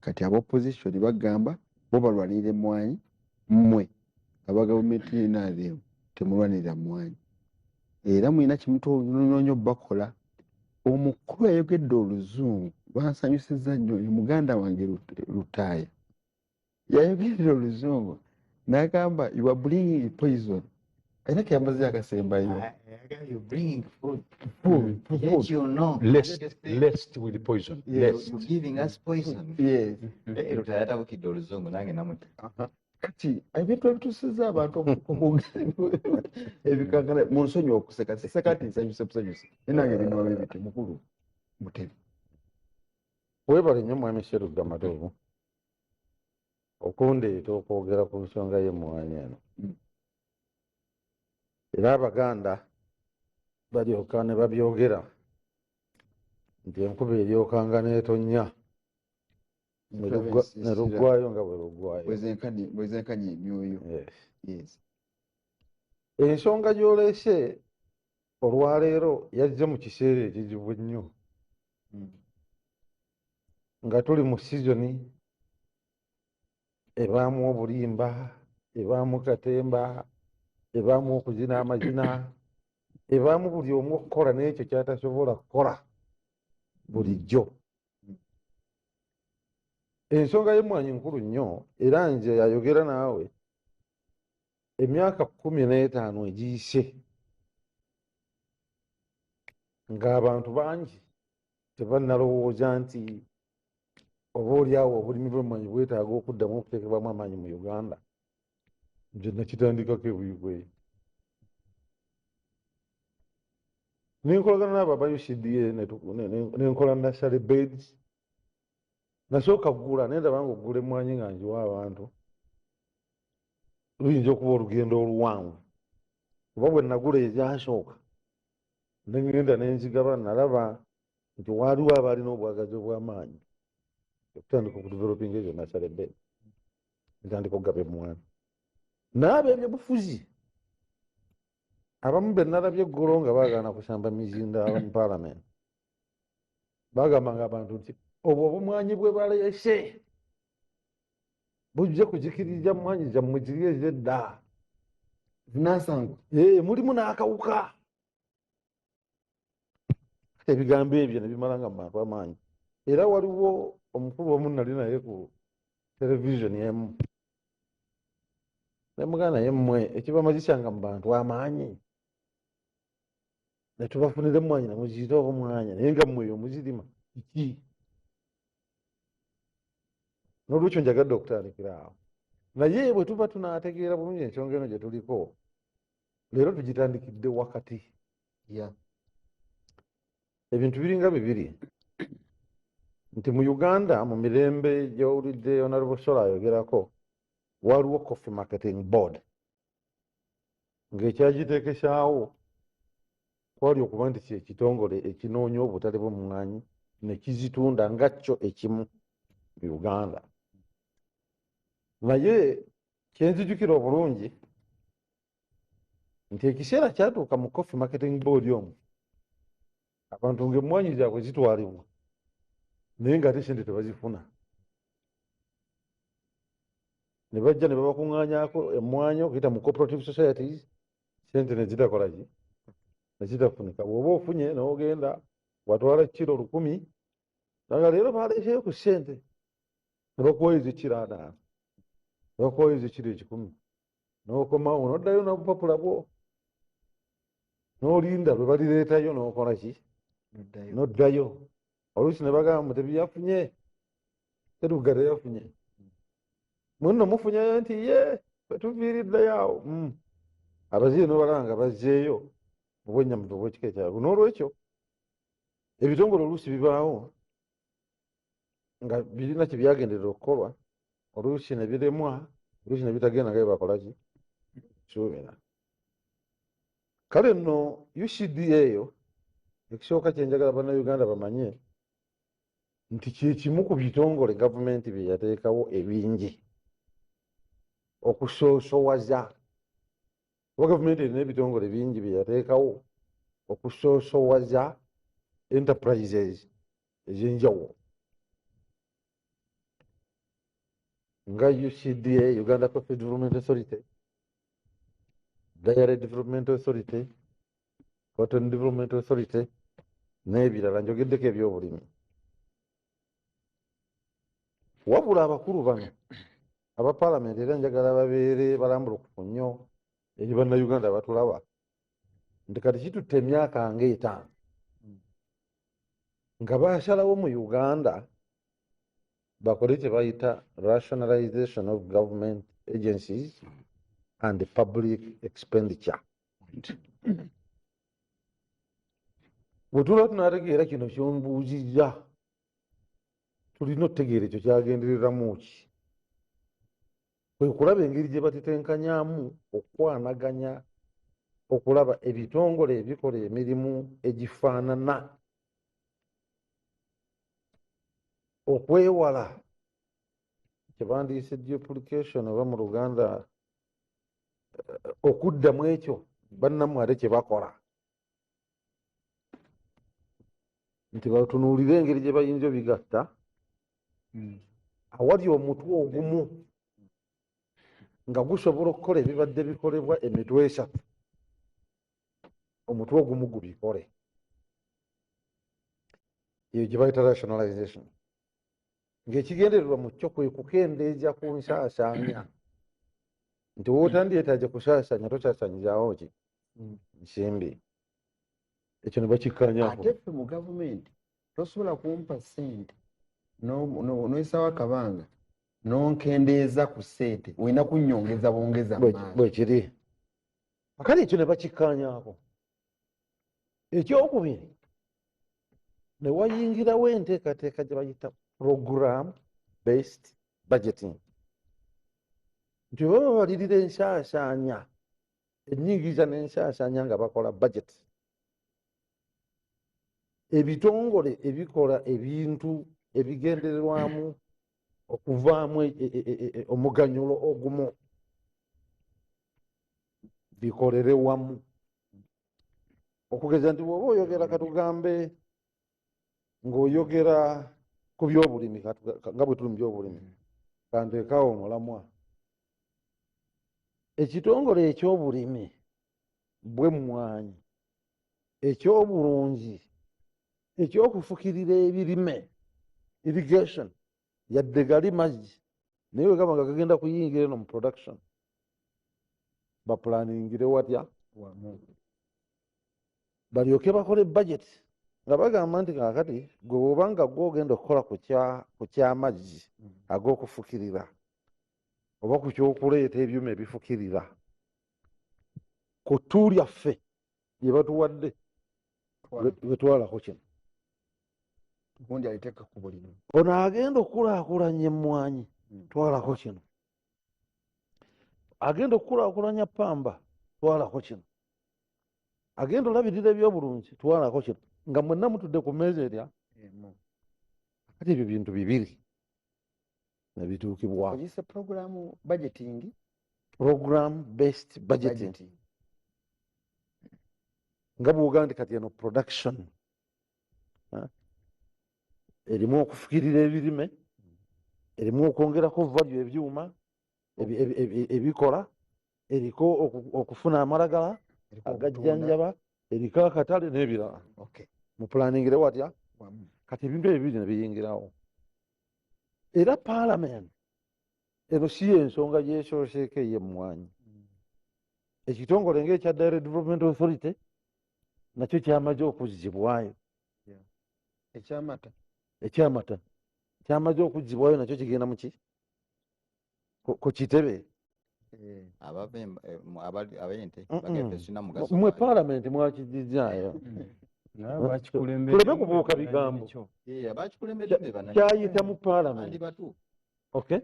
Kati aba opposition bagamba bo balwanirira emmwanyi, mmwe aba gavumenti NRM temulwanirira mmwanyi, era mulina kimutononyo bakola. Omukulu yayogedde oluzungu lwansanyusizza nnyo, oyo muganda wange Lutaaya yayogedde oluzungu n'agamba, "You are bringing poison." Alina keyamaze akasembayo. You're bringing food. Food. Yet you know. Laced with poison. Laced. You're giving us poison. Yes. Lutaaya yatabukidde oluzungu nange namuta. Kati ebintu ebitusiza abantu ebikankana mu nsonyi okuseka, siseka nti nsanyuse busanyuse, naye nange bintu ebiti mukulu Mutebi. Weebale nnyo, Mwami Serugga Matovu, okundeeta okwogera ku nsonga y'emmwanyi eno. Era Abaganda balyoka ne babyogera nti enkuba eryokanga n'etonnya ne luggwayo nga bwe luggwayo. Bwezenkanya emyoyo. Yes. Yes. Ensonga gy'oleese olwaleero yazze mu kiseera ekizibu ennyo, nga tuli mu sizoni ebaamu obulimba, ebaamu katemba, ebaamu okuzina amazina, ebaamu buli omu okukola n'ekyo kyatasobola kukola bulijjo. Ensonga y'emmwanyi nkulu nnyo, era nze ayogera naawe emyaka 15 egiyise ng'abantu bangi tebannalowooza nti oba oliawo obulimi bw'emmwanyi bwetaaga okuddamu okuteekebwamu amaanyi mu Uganda. Nze nakitandikako ebuyigwe nenkolagana n'abo aba UCDA, nenkola nursery beds. Nasooka ggula, naye ndaba nga oggula emmwanyi nga ngiwa abantu luyinza okuba olugendo oluwanvu, kuba bwe nagula ezyasooka nengenda nenzigaba, nalaba nti waaliwo abaalina obwagazi obw'amaanyi okutandika okudevelopinga ezo nursery bed, ntandika okugaba emmwanyi. Naabo ebyobufuzi abamu be nalabye eggulo nga baagaana kusamba mizindaalo mu paalamenti, bagamba nga abantu nti obwo obumwanyi bwe baleese bujja kuzikiriza mmwanyi zammwe ziri ez'edda. Zinasangu. Mulimu n'akawuka. Ebigambo ebyo ne bimala nga mu bantu amaanyi. Era waliwo omukulu omu nali naye ku televizoni emu, nemuganda naye, mmwe ekibamazisanga mu bantu amaanyi ne tubafunira emmwanyi ne muziyita obumwanya, naye nga mmwe eyo muzirima kiki? N'olwekyo njagadde okutandikira awo, naye bwe tuba tunaategeera bulungi ensonga eno gye tuliko leero, tugitandikidde wakati. Ebintu biringa bibiri nti mu Uganda, mu mirembe gy'owulidde Honorable Sola ayogerako, waliwo Coffee Marketing Board, ng'ekyagiteekesaawo kwali okuba nti kyekitongole ekinoonya obutale bw'emmwanyi ne kizitunda nga kyo ekimu mu Uganda. Naye kyenzijukira obulungi nti ekiseera kyatuuka mu Coffee Marketing Board omwo abantu ng'emmwanyi zaabwe zitwalibwa, naye ng'ate sente tebazifuna. Ne bajja ne babakuŋŋaanyaako emmwanyi okuyita mu cooperative societies, sente ne zitakola ki, ne zitafunika. Bw'oba ofunye n'ogenda watwala kiro 1,000, nga leero baleeseyo ku ssente, ne bakuweereza ekiro 50, ne bakuweereza ekiro 100, n'okomawo n'oddayo n'obupapula bwo n'olinda lwe balireetayo n'okola ki, n'oddayo. Oluusi ne bagamba Mutebi yafunye, Serugga teyafunye, munno mufunyeyo nti ye tuviiriddeyo awo. Abaziire nobalaba nga bazzeeyo mu bwennyamivu obw'ekika ekyalo. N'olwekyo ebitongole oluusi bibaawo nga birina kye byagenderera okukolwa, oluusi ne biremwa, oluusi ne bitagenda nga bye bakola ki suubira. Kale nno UCDA eyo, ekisooka kyenjagala Bannayuganda bamanye nti kyekimu ku bitongole gavumenti bye yateekawo ebingi okusoosowaza, kuba gavumenti erina ebitongole bingi bye yateekawo okusoosowaza enterprises ez'enjawulo. Nga UCDA, Uganda Coffee Development Authority, Dairy Development Authority, Cotton Development Authority n'ebirala. Njogeddeko ebyobulimi. Wabula abakulu bano aba Paalamenti, era njagala babeere balambulukufu nnyo eri Bannayuganda batulaba nti kati kitutte emyaka nga 5 nga basalawo mu Uganda bakole kye bayita rationalization of government agencies and public expenditure. Bwe tuba tunategeera kino kyombuuzizza, tulina okutegeera ekyo kyagendereramu ki. Kwe kulaba engeri gye batetenkanyamu okukwanaganya, okulaba ebitongole ebikola emirimu egifaanana, okwewala kyebandiise duplication, oba mu Luganda okuddamu ekyo bannammwe ate kye bakola, nti batunuulire engeri gye bayinza obigatta awali omutwe ogumu nga gusobola okukola ebibadde bikolebwa emitwe esatu, omutwe ogumu gubikole. Eyo gye bayita rationalization, ng'ekigendererwa mu kyo kwe kukendeeza ku nsaasaanya, nti wootandyetaaje kusaasaanya tosaasaanyizaawo ki nsimbi. Ekyo ne bakikkaanyaako. Ate ffe mu gavumenti tosobola kumpa ssente noyisawo akabanga nonkendeeza ku ssente, olina kunnyongeza bwongeza maaso. Bwe kiri. Akale ekyo ne bakikkaanyaako. Ekyokubiri, ne wayingirawo enteekateeka gye bayita program based budgeting, nti oba babalirira ensaasaanya, ennyingiza n'ensaasaanya nga bakola budget, ebitongole ebikola ebintu ebigendererwamu okuvaamu omuganyulo ogumu bikolere wamu. Okugeza nti bw'oba oyogera, katugambe ng'oyogera ku byobulimi, nga bwe tuli mu byobulimi, kanteekawo omulamwa: ekitongole ekyobulimi bw'emmwanyi, ekyobulunzi, ekyokufukirira ebirime, irrigation, yadde gali mazzi, naye wegaba nga gagenda kuyingira eno mu production, bapulaningire watya? Wamu. Balyoke bakole budget nga bagamba nti kakati gwe bwoba nga gwe ogenda okukola ku kyamazzi ag'okufukirira oba ku kyokuleeta ebyuma ebifukirira, ku ttu lyaffe lye batuwadde lwetwalako kino. Gundi aliteeka ku bulimi. Ono agenda okukulaakulanya emmwanyi, twalako kino. Agenda okukulaakulanya pamba, twalako kino. Agenda olabirira ebyobulungi, twalako kino. Nga mwenna mutudde ku mmeeza erya emu. Kati ebyo bintu bibiri nebituukibwako. Ogiyise program budgeting. Program based budgeting. Budgeting. Nga bwogaa nti kati eno production, ha? Erimu okufukirira ebirime, erimu okwongerako value ebyuma ebikola, eriko okufuna amalagala Eriko okutunda. agajjanjaba, eriko akatale n'ebirala. Mupulaningire watya? Wamu. Kati ebintu ebyo bibiri ne biyingirawo. Era Paalamenti eno si yensonga gyesooseeko ey'emmwanyi. Ekitongole ngaekya Dairy Development Authority nakyo kyamaze okuzzibwayo. Ekyamata. Ekyamata kyamaze okuzzibwayo, nakyo kigenda muki ku kitebe. Abava ab'ente bagenda sina mugaso. Mwe gwayo. Paalamenti mwakigizaayo. Bakikulembera. Tuleme kubuuka bigambo. Abakikulembedde be bannannyini. Kyayita mu Bandi Paalamenti. batuufu. Okay,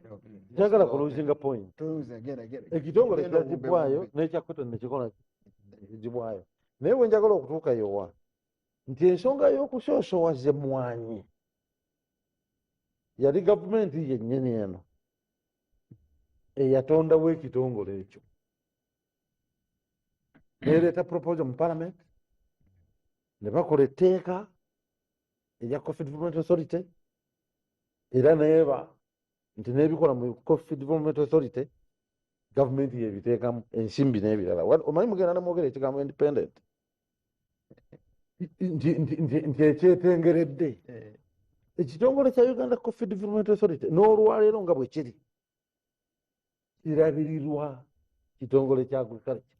njagala kulosinga point. Tuuze, genda, genda. Ekitongole Genda owumbe, kyazibwayo wumbe. n'ekya cotton nekikola nekigibwayo, naye we njagala okutuuka yowa nti ensonga y'okusoosowaza emmwanyi yali gavumenti yennyini eno eyatondawo ekitongole ekyo, nereeta proposal mu Parliament, ne bakola etteeka erya Coffee Development Authority, era neeba Nti n'ebikola mu Coffee Development Authority, gavumenti yebiteekamu ensimbi n'ebirala. Omanyi mugenda nemwogera ekigambo independent, nti ekyetengeredde ekitongole kya Uganda Coffee Development Authority n'olwaleero nga bwe kiri kirabirirwa kitongole kya agriculture,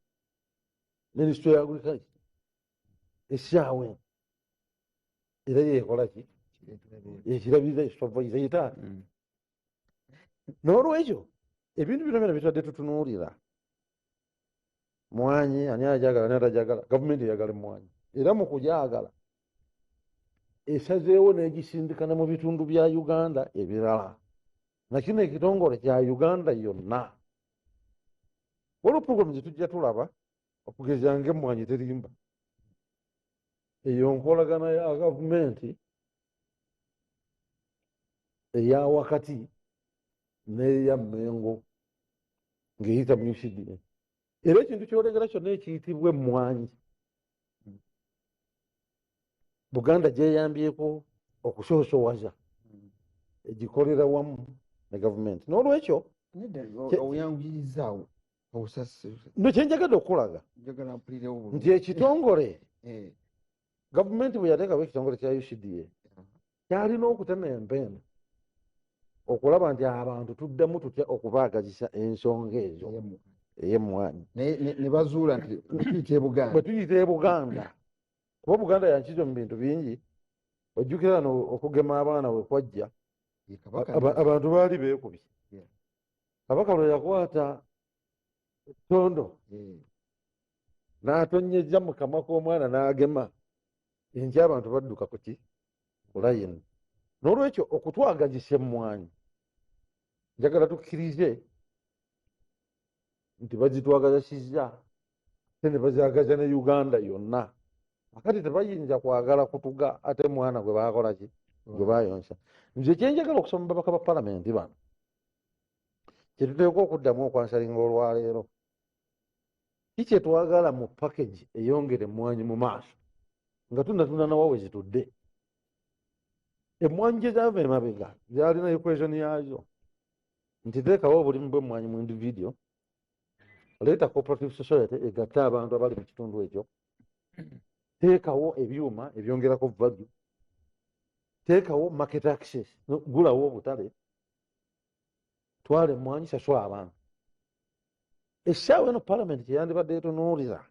ministry ya agriculture. Essaawa eno era yekola ki? Ekirabirira, supervise etaata. N'olwekyo ebintu bino byona bitadde tutunuulira mwanyi, ani ajagala, ani atajagala. Gavumenti eyagala emwanyi, era mu kugyagala esazeewo n'egisindika ne mu bitundu bya Uganda ebirala. Nakino ekitongole kya Uganda yonna. Waliwo program zetujja tulaba, okugeza ngaemmwanyi terimba. Eyo nkolagana ya gavumenti eya wakati n'eya Mmengo ng'eyita mu UCDA. Era ekintu kyolengera kyonna ekiyitibwa emmwanyi, Buganda gyeyambyeko okusoosowaza, egikolera wamu ne gavumenti. N'olwekyo oyanguyirizaawo. No kyenjagadde okukulaga njagala mpulirewo bulungi. Nti ekitongole, gavumenti bwe yateekawo ekitongole kya UCDA, kyalina okutema empenda okulaba nti abantu tuddamu tutya okubaagazisa ensonga ezo ey'emmwanyi. Naye ne bazuula nti tuyita e Buganda. Bwe tuyita e Buganda, kuba Buganda yankizo mu bintu bingi. Ojjukira no okugema abaana we kwajja, Ye Kabaka. Abantu baali beekubye. Kabaka lwe yakwata ettondo n'atonyeza mu kamwa k'omwana n'agema, enkya abantu badduka ku ki? Ku layini. N'olwekyo okutwagazisa emmwanyi, njagala tukkirize nti bazitwagazisizza, ate ne bazaagaza ne Uganda yonna. Akati tebayinza kwagala kutuga ate mwana gwe bakola ki? Gwe bayonsa. Nze kyenjagala okusoma babaka ba palamenti bano, kyetuteekwa okuddamu okwansalinga olwaleero, ki kyetwagala mu package eyongera emmwanyi mu maaso nga tunatuna nawa we zitudde. Emmwanyi gye zaava emabega zalina equation yaazo nti teekawo obulimi bw'emmwanyi mu individual, leeta cooperative society egatte abantu abali mu kitundu ekyo, teekawo ebyuma ebyongerako value, teekawo market access, gulawo obutale, twala emmwanyi, sasula abantu. Essaawa eno palamenti kyeyandibadde etunuulira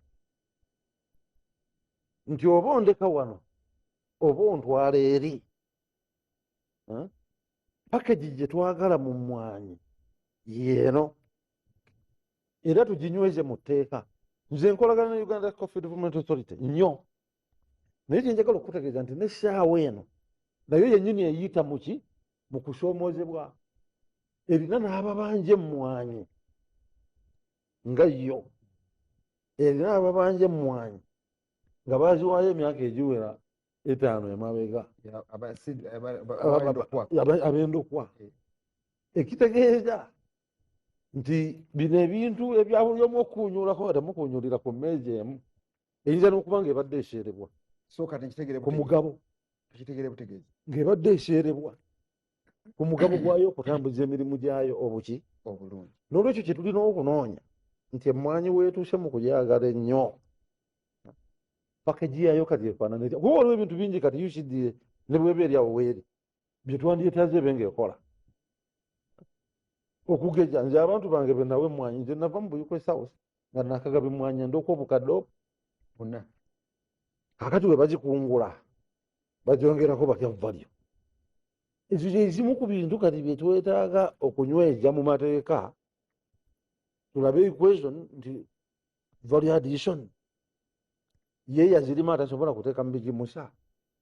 nti oba ondeka wano oba ontwala eri, Package gye twagala mu mmwanyi yeeno, era tuginyweze mu tteeka. Nze nkolagana ne Uganda Coffee Development Authority nnyo, naye kyenjagala okutegeeza nti n'essaawa eno nayo yennyini eyita muki? Mu kusoomoozebwa. Erina n'ababanja emmwanyi nga yo, erina ababanja emmwanyi nga baziwaayo emyaka egiwera 5 emabega. Ab'endokwa. Ekitegeeza nti bino ebintu ebya buli omu okukunyulako nga temukunyulira ku mmeeza emu, eyinza n'okuba nga ebadde eseerebwa ku mugabo, ng'ebadde eseerebwa ku mugabo gwayo okutambuza emirimu gyayo obuki obulungi. N'olwekyo kye tulina okunoonya nti emmwanyi weetuuse mu kugyagala ennyo, package yayo kati efaanana etya? Kuba waliwo ebintu bingi kati UCDA ne bweba eri awo weeri bye twandyetaaze ebe ng'ekola. Okugeza nze abantu bange be nawa emmwanyi, nze nava mu Buikwe South nga nakagaba emmwanyi ndooka obukadde 4. Kakati bwe bagikungula bagyongerako batya value? Ezo ze zimu ku bintu kati bye twetaaga okunyweza mu mateeka, tulabe equation nti value addition ye yazirima atasobola kuteeka mu bigimusa,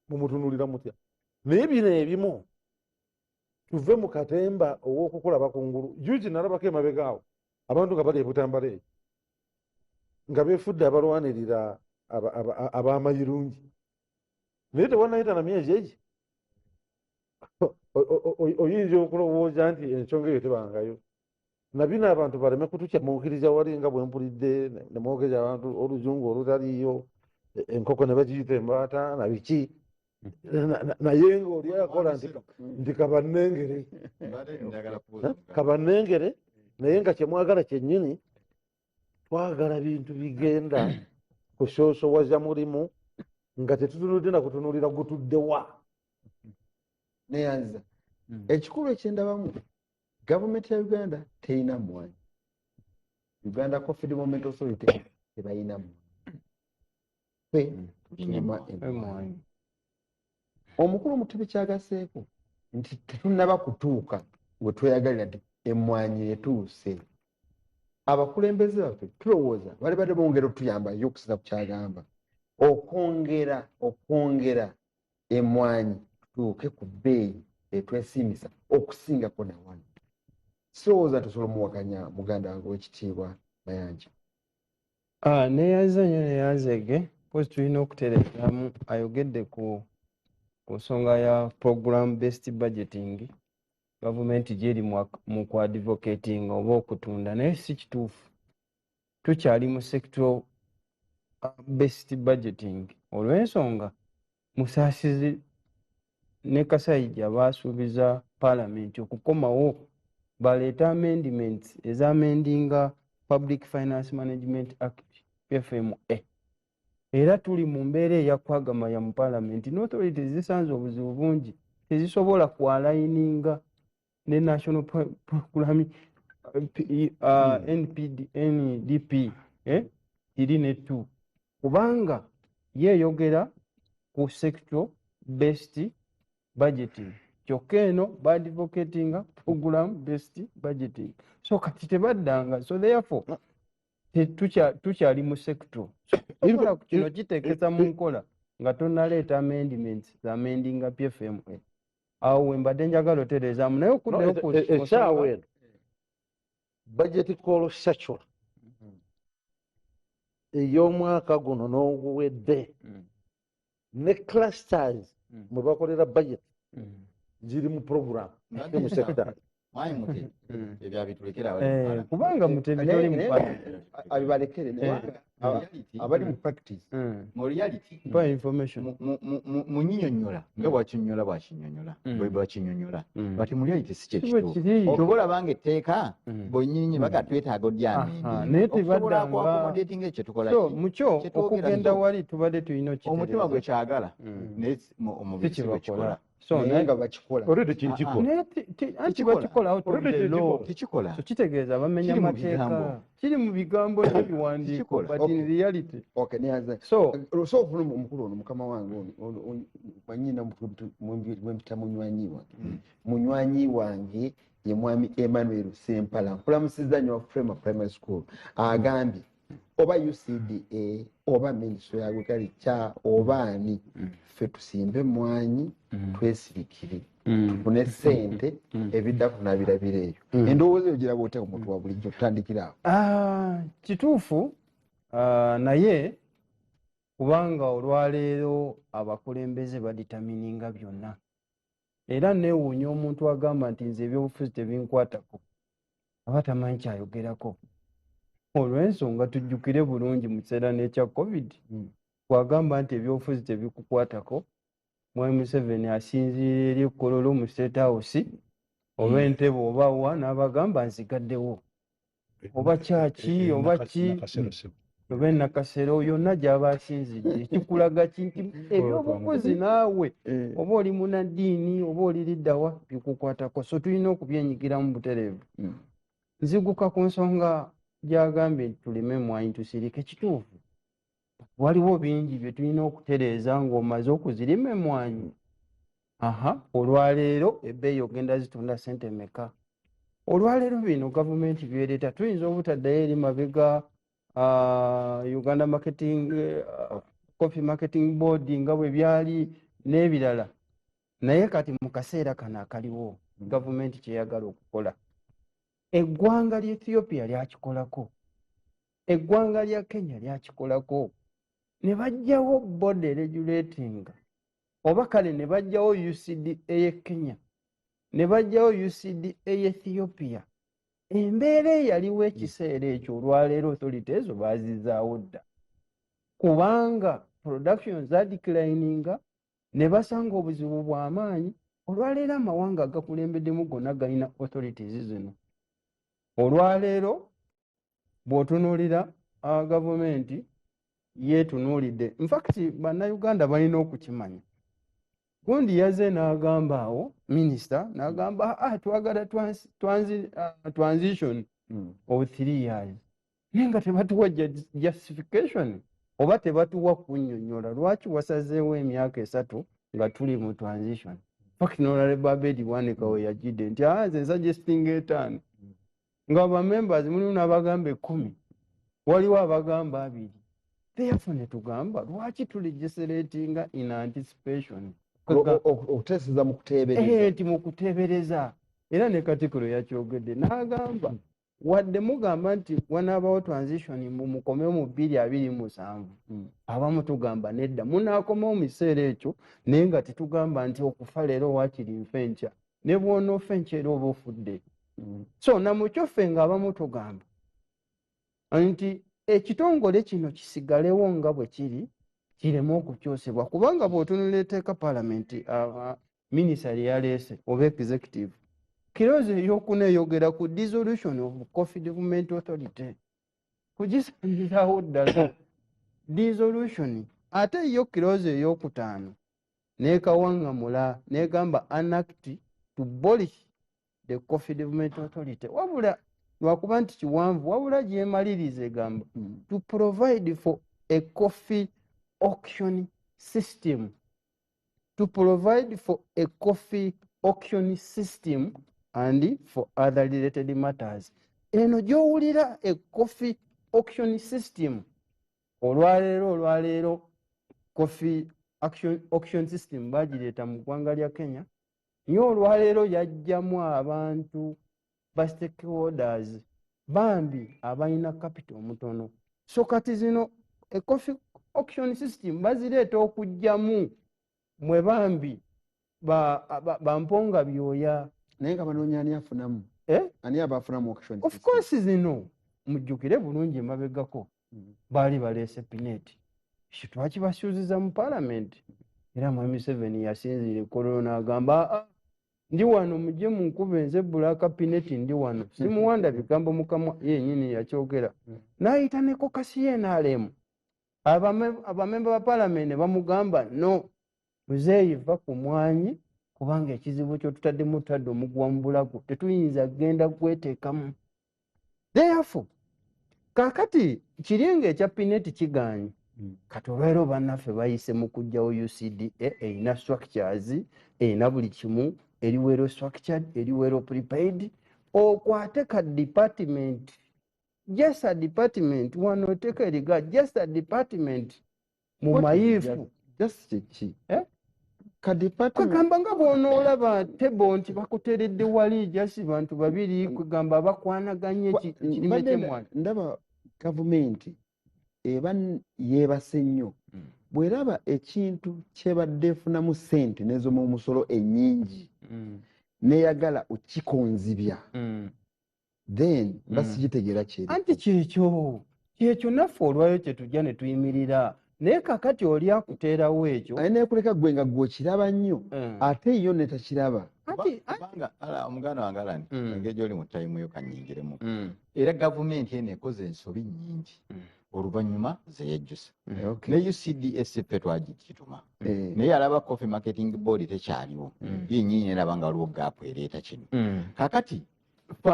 mumutunulira mutya? Naye bino ebimu tuve mu katemba ow'okukulaba kungulu. Juzi nalabako emabega awo abantu nga bali ebutambala eyo nga beefudde abalwanirira ab'amayirungi, naye tewanayita na myezi egi oyinza okulowooza nti ensonga eyo tebangayo. Nabino abantu baleme kutukyamuukiriza wali nga bwe mpulidde ne mwogeza abantu oluzungu olutaliiyo, enkoko ne bagiyita embaata na biki. Naye ngaoli akola nti kabannengere, kabannengere, naye nga kyemwagala kyennyini, twagala bintu bigenda kusoosowaza mulimu nga tetutunudde na kutunuulira gutuddewa. Neyanza ekikulu ekyendabamu, gavumenti ya Uganda terina mwanyi, Uganda Coffee Development Authority tebalina mwanyi, ffe tulima emwanyi. Omukulu Omutebi kyagaseeko nti tetunnaba kutuuka we tweyagalira nti emmwanyi etuuse. Abakulembeze baffe tulowooza bali badde bongera otuyamba yo okusinza ku kyagamba okwongera emmwanyi tutuuke ku bbeeyi etwesiimisa okusingako nawano. Sirowooza tusobola omuwakanya muganda wange owekitiibwa Mayanja. Neyanza nnyo, neyanzege. Pozi tulina okutereezaamu, ayogedde ku nsonga ya program based budgeting gavumenti gyeri mu kuadvocating oba okutunda, naye si kituufu. Tukyali mu sector based budgeting olw'ensonga Musaasizi ne Kasaija baasuubiza paalamenti okukomawo baleete amendments ezamendinga Public Finance Management Act, PFMA. Era tuli mu mbeera eyakwagamaya mu paalamenti n'authorities zisanze obuzibu bungi, tezisobola kualigninga ne National Program NPD, NDP 3 ne 2, kubanga yeeyogera ku sector based budgeting, kyokka eno baadvocatinga program based budgeting. So kati tebaddanga, so therefore tukyali mu sector. So kino kiteekesa mu nkola nga tonnaleeta amendments zamendinga PFMA. Awo we mbadde njagala otereezaamu, naye okuddayo ku Essaawa eno budget call circular ey'omwaka guno n'oguwedde ne clusters mwe bakolera budget ziri mu program mu sector. Mwami Mutebi, ebyo abitulekere abali mu parliament. Kubanga Mutebi toli mu parliament. Abibalekere abali mu practice. Mu reality, Mpa information. Munyinyonnyola nga bwakinyonnyola bwakinyonnyola bwe bwakinyonnyola, but mu reality si kye Si bwe kituufu. kiri. Oba olaba etteeka bwennyini baga twetaaga Aha, naye okusobola tebaddanga. Kuaccommodating ekyo tukola So ki? mukyo Kye twogera okugenda so, wali tubadde tulina omutima gwe okitereeza. kyagala, naye omubiri Si si gwe kye kikola. bakola. So naye naye nga bakikola. Already kikikola. Naye anti Tekikola. bakikola out of Already the law. tekikola. Tekikola. So kitegeeza bamenya Kiri mu mateeka. bigambo. Kiri mu bigambo n'ebiwandiiko, Tekikola. but in reality. Okay, neyanza. So so ofuna omukulu ono mukama wange ono manyina mwempita munywanyi wange. Munywanyi wange ye mwami Emmanuel Sempala, nkulamusizza nnyo wa Frema Primary School. Agambye oba UCDA oba ministry ya agriculture oba ani, ffe tusimbe emmwanyi twesirikire tufune ssente, ebiddako nabirabira eyo. Endowooza eyo giraba otya omuntu wa bulijjo? Tutandikira awo. Kituufu, naye kubanga olwaleero abakulembeze badetermininga byonna, era neewuunya omuntu agamba nti nze ebyobufuzi tebinkwatako, aba tamanyi kyayogerako, olw'ensonga tujjukire bulungi mu kiseera n'ekya COVID, bw'agamba nti ebyobufuzi tebikukwatako, Mwami Museveni asinziira eri ekkololo mu State House oba Entebe oba wa, n'abagamba nzigaddewo oba kyaki oba ki oba enakasero yonna gy'aba asinzidde. Kikulaga ki? Nti ebyobufuzi naawe oba oli munaddiini oba oli liddawa bikukwatako, so tulina okubyenyigiramu butereevu. Nziguka ku nsonga gy'agambye nti tulime emmwanyi tusirike. Kituufu, waliwo bingi bye tulina okutereeza ng'omaze okuzirima emmwanyi. Aha, olwaleero ebbeeyi ogenda zitunda ssente mmeka? Olwaleero bino gavumenti byereeta tuyinza obutaddayo eri mabega, Uganda Marketing, Coffee Marketing Board nga bwe byali n'ebirala, naye kati mu kaseera kano akaliwo gavumenti kyeyagala okukola, eggwanga lya Ethiopia lyakikolako, eggwanga lya Kenya lyakikolako, ne bajjawo body regulating, oba kale ne bajjawo UCDA ye Kenya, ne bajjawo UCDA ye Ethiopia. Embeera eyaliwo ekiseera ekyo, olwaleero authority ezo baazizaawo dda, kubanga production zadeclininga. Ne basanga obuzibu bw'amaanyi. Olwaleero amawanga agakulembeddemu gonna galina authorities zino. Olwaleero bw'otunuulira gavumenti yeetunuulidde, infact Bannayuganda balina okukimanya, gundi yaze n'agamba awo, minisita n'agamba, "Ah, twagala transition of 3 years," naye nga tebatuwa justification oba tebatuwa kunnyonnyola lwaki wasazeewo emyaka 3 nga tuli mu transition. Fact, n'honorable Abedi Bwanika we yajjidde nti, "Ah, nze nsuggestinga 5," nga bamembers mulimu n'abagamba 10, waliwo abagamba 2. Therefore ne tugamba, lwaki tulegislatinga in anticipation? Okuteeseza mu kuteebereza. Nti mu kuteebereza. Era ne Katikiro yakyogedde n'agamba, wadde mugamba nti wanaabawo transition mukomewo mu 2027, abamu tugamba nedda, munaakomawo mu kiseera ekyo, naye nga tetugamba nti okufa leero waakiri nfa enkya. Ne bw'onoofa enkya era oba ofudde. So namukyo ffe ng'abamu tugamba nti ekitongole kino kisigalewo nga bwe kiri, kireme okukyusibwa, kubanga bw'otunula etteeka paalamenti, minisita lye yaleese oba executive, clause eyokuna eyogera ku dissolution of Coffee Development Authority, kugisanirawo ddala dissolution. Ate yo clause eyokutaano nekawaŋŋamula negamba an act to abolish the Coffee Development Authority, wabula lwakuba nti kiwanvu, wabula gyemaliriza egamba to provide for a coffee auction system, to provide for a coffee auction system and for other related matters. Eno gy'owulira a coffee auction system, olwaleero coffee auction system bagireeta mu ggwanga lya Kenya, naye olwaleero yajjamu abantu ba stakeholders bambi abalina capital omutono. So kati zino a coffee auction system bazireeta okuggyamu mwe bambi bamponga byoya. Naye nga banoonya ani afunamu? Eh? Ani aba afunamu auction Of system? course, zino mujjukire bulungi, emabegako baali baleese pinetti, ekyo twakibasuuziza mu paalamenti, era mwami Museveni yasinziira ekololo n'agamba, "Ah, ndi wano, mujje munkuba enze black pinetti, ndi wano, simuwanda bigambo mukamwa." Yenyini yakyogera n'ayita ne caucus ye NRM, abamemba ba paalamenti ne bamugamba, "No, muzeeyi, va ku mwanyi, kubanga ekizibu kyotutaddemu tutadde omuguwa mu bulago, tetuyinza kugenda kweteekamu." Therefore kaakati kiri nga ekya pinetti kiganye. Kati olwaleero bannaffe bayise mu kuggyawo UCDA, erina structures, erina buli kimu, eri well structured, eri well prepared. Okwate ka department, just a department, wano oteeka eriga just a department mu What is mayiifu. Just kiki? Eh? Ka department. Kwegamba nga bw'onoolaba table nti bakuteeredde wali just bantu babiri, kwegamba abakwanaganya ekirime Mbadde ky'emmwanyi. Ndaba gavumenti eba yeebase nnyo bw'eraba ekintu kyebadde efunamu ssente n'ezoma omusolo ennyingi, neyagala okikonzibya, then mba sigitegeera kyeri. Anti kyekyo naffe olwayo kyetujja ne tuyimirira, naye kakati oli akuteerawo ekyo. Aye nekuleka gwe nga gwe okiraba nnyo, ate yo netakiraba. Kubanga omuganda wange Alani, engeri gyoli mu time yo kanyingiremu, era gavumenti eno ekoze ensobi nnyingi oluvannyuma zeyejjusa. Ne UCDA ffe twagituma, naye alaba Coffee Marketing Board tekyaliwo, yennyini eraba nga waliwo gap ereeta kino. Kakati fe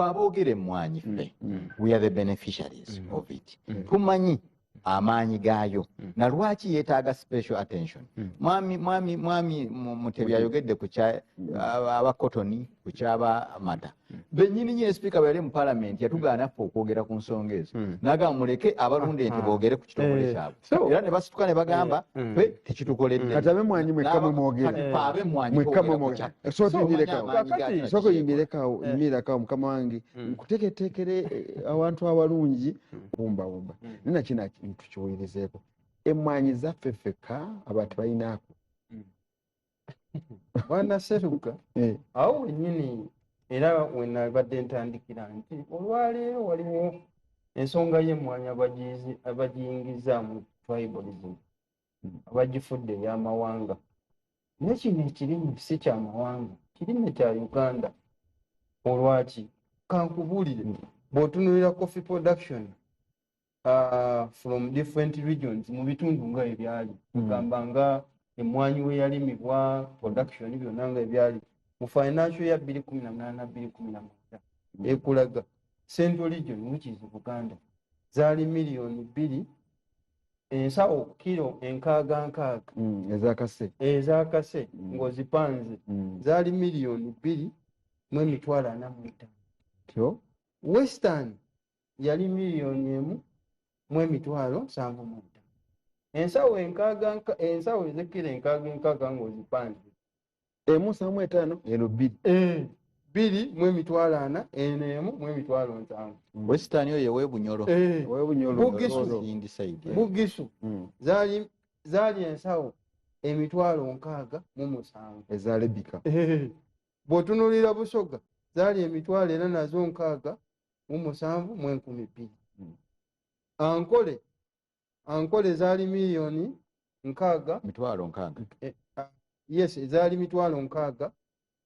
aboogera emmwanyi, ffe we are the beneficiaries of it. Tumanyi amaanyi gaayo na lwaki yeetaaga special attention. Mwami Mutebi ayogedde ku kya aba cotton, ku kyabamata bennyini nyini. Sipiika bwe yali mu palamenti yatugaana ffe okwogera ku nsonga ezo, n'agamba muleke abalunda ente boogere ku kitongole kyabwe, era ne basituka ne bagamba ffe tekitukoledde. Kati ab'emmwanyi mwekka mwe mwogera. Kati fe ab'emmwanyi Mwekka mwe twogera ku mwogera. kyaffe. Sooka So, oyimirekawo. omanyi amaanyi Kakati- ga Sooka oyimirirekawo, yimirirawo mukama wange, nkuteeketeekere awantu awalungi wumbawumba. Naye nakino tukiwulirizeeko, emmwanyi zaffe ffekka abantu balinaako. Bwana Seruka, awo wennyini era wenabadde ntandikira nti olwaleero waliwo ensonga y'emmwanyi abagiyingiza mu tribalism, abagifudde ey'amawanga. Naye kino ekirime si kya mawanga, kirime kya Uganda. Olwaki? Kankubuulire, bw'otunuulira coffee production from different regions mu bitundu nga ebyali, kugamba nga emmwanyi we yalimibwa, production byonna nga ebyali mu financial ya 2018 2019 ekulaga Central Region, which is Buganda, zaali 2 miliyoni ensawo kiro 60 60. Ezakase. Ezakase ng'ozipanze zaali 2,045 000. Tyo. Western yali 1,075 000 ensawo enkaaga ensawo ez'ekkiro 60 60 ng'ozipanze. Emu 75, eno 2. 2 mu 40 000, eno 1 mu 70 000. Western oyo ewebunyolo. Owebunyolo. Bugisu. Indi side. Bugisu zaali ensawo 67 000. Eza lebika. Bw'otunuulira Busoga, zaali emitwalo era nazo 67 200. Ankole zaali 60 000. 60 000. Yes, zaali 60 000,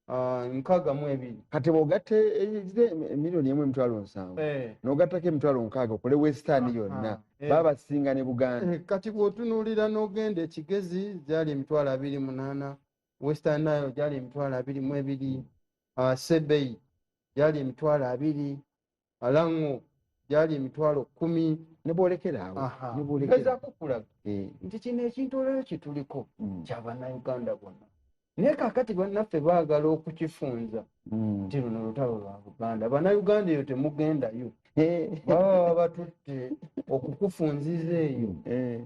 62. Kati bw'ogatta 1,070 000 n'ogattako 60 000 okole Western yonna, baba basinga ne Buganda. Kati bw'otunuulira n'ogenda Ekigezi, gyali 28 000, Western Nile gyali 22 000, Sebei gyali 20 000, Alango gyali 10 000. Ne bwolekera awo. Aha. Ne bwolekera. Gezaako kulaga nti kino ekintu olwero kyetuliko kyabannayuganda bonna, naye kaakati bannaffe baagala okukifunza nti luno lutalo lwa Buganda. Bannayuganda eyo temugendayo, baba babatutte okukufunziza eyo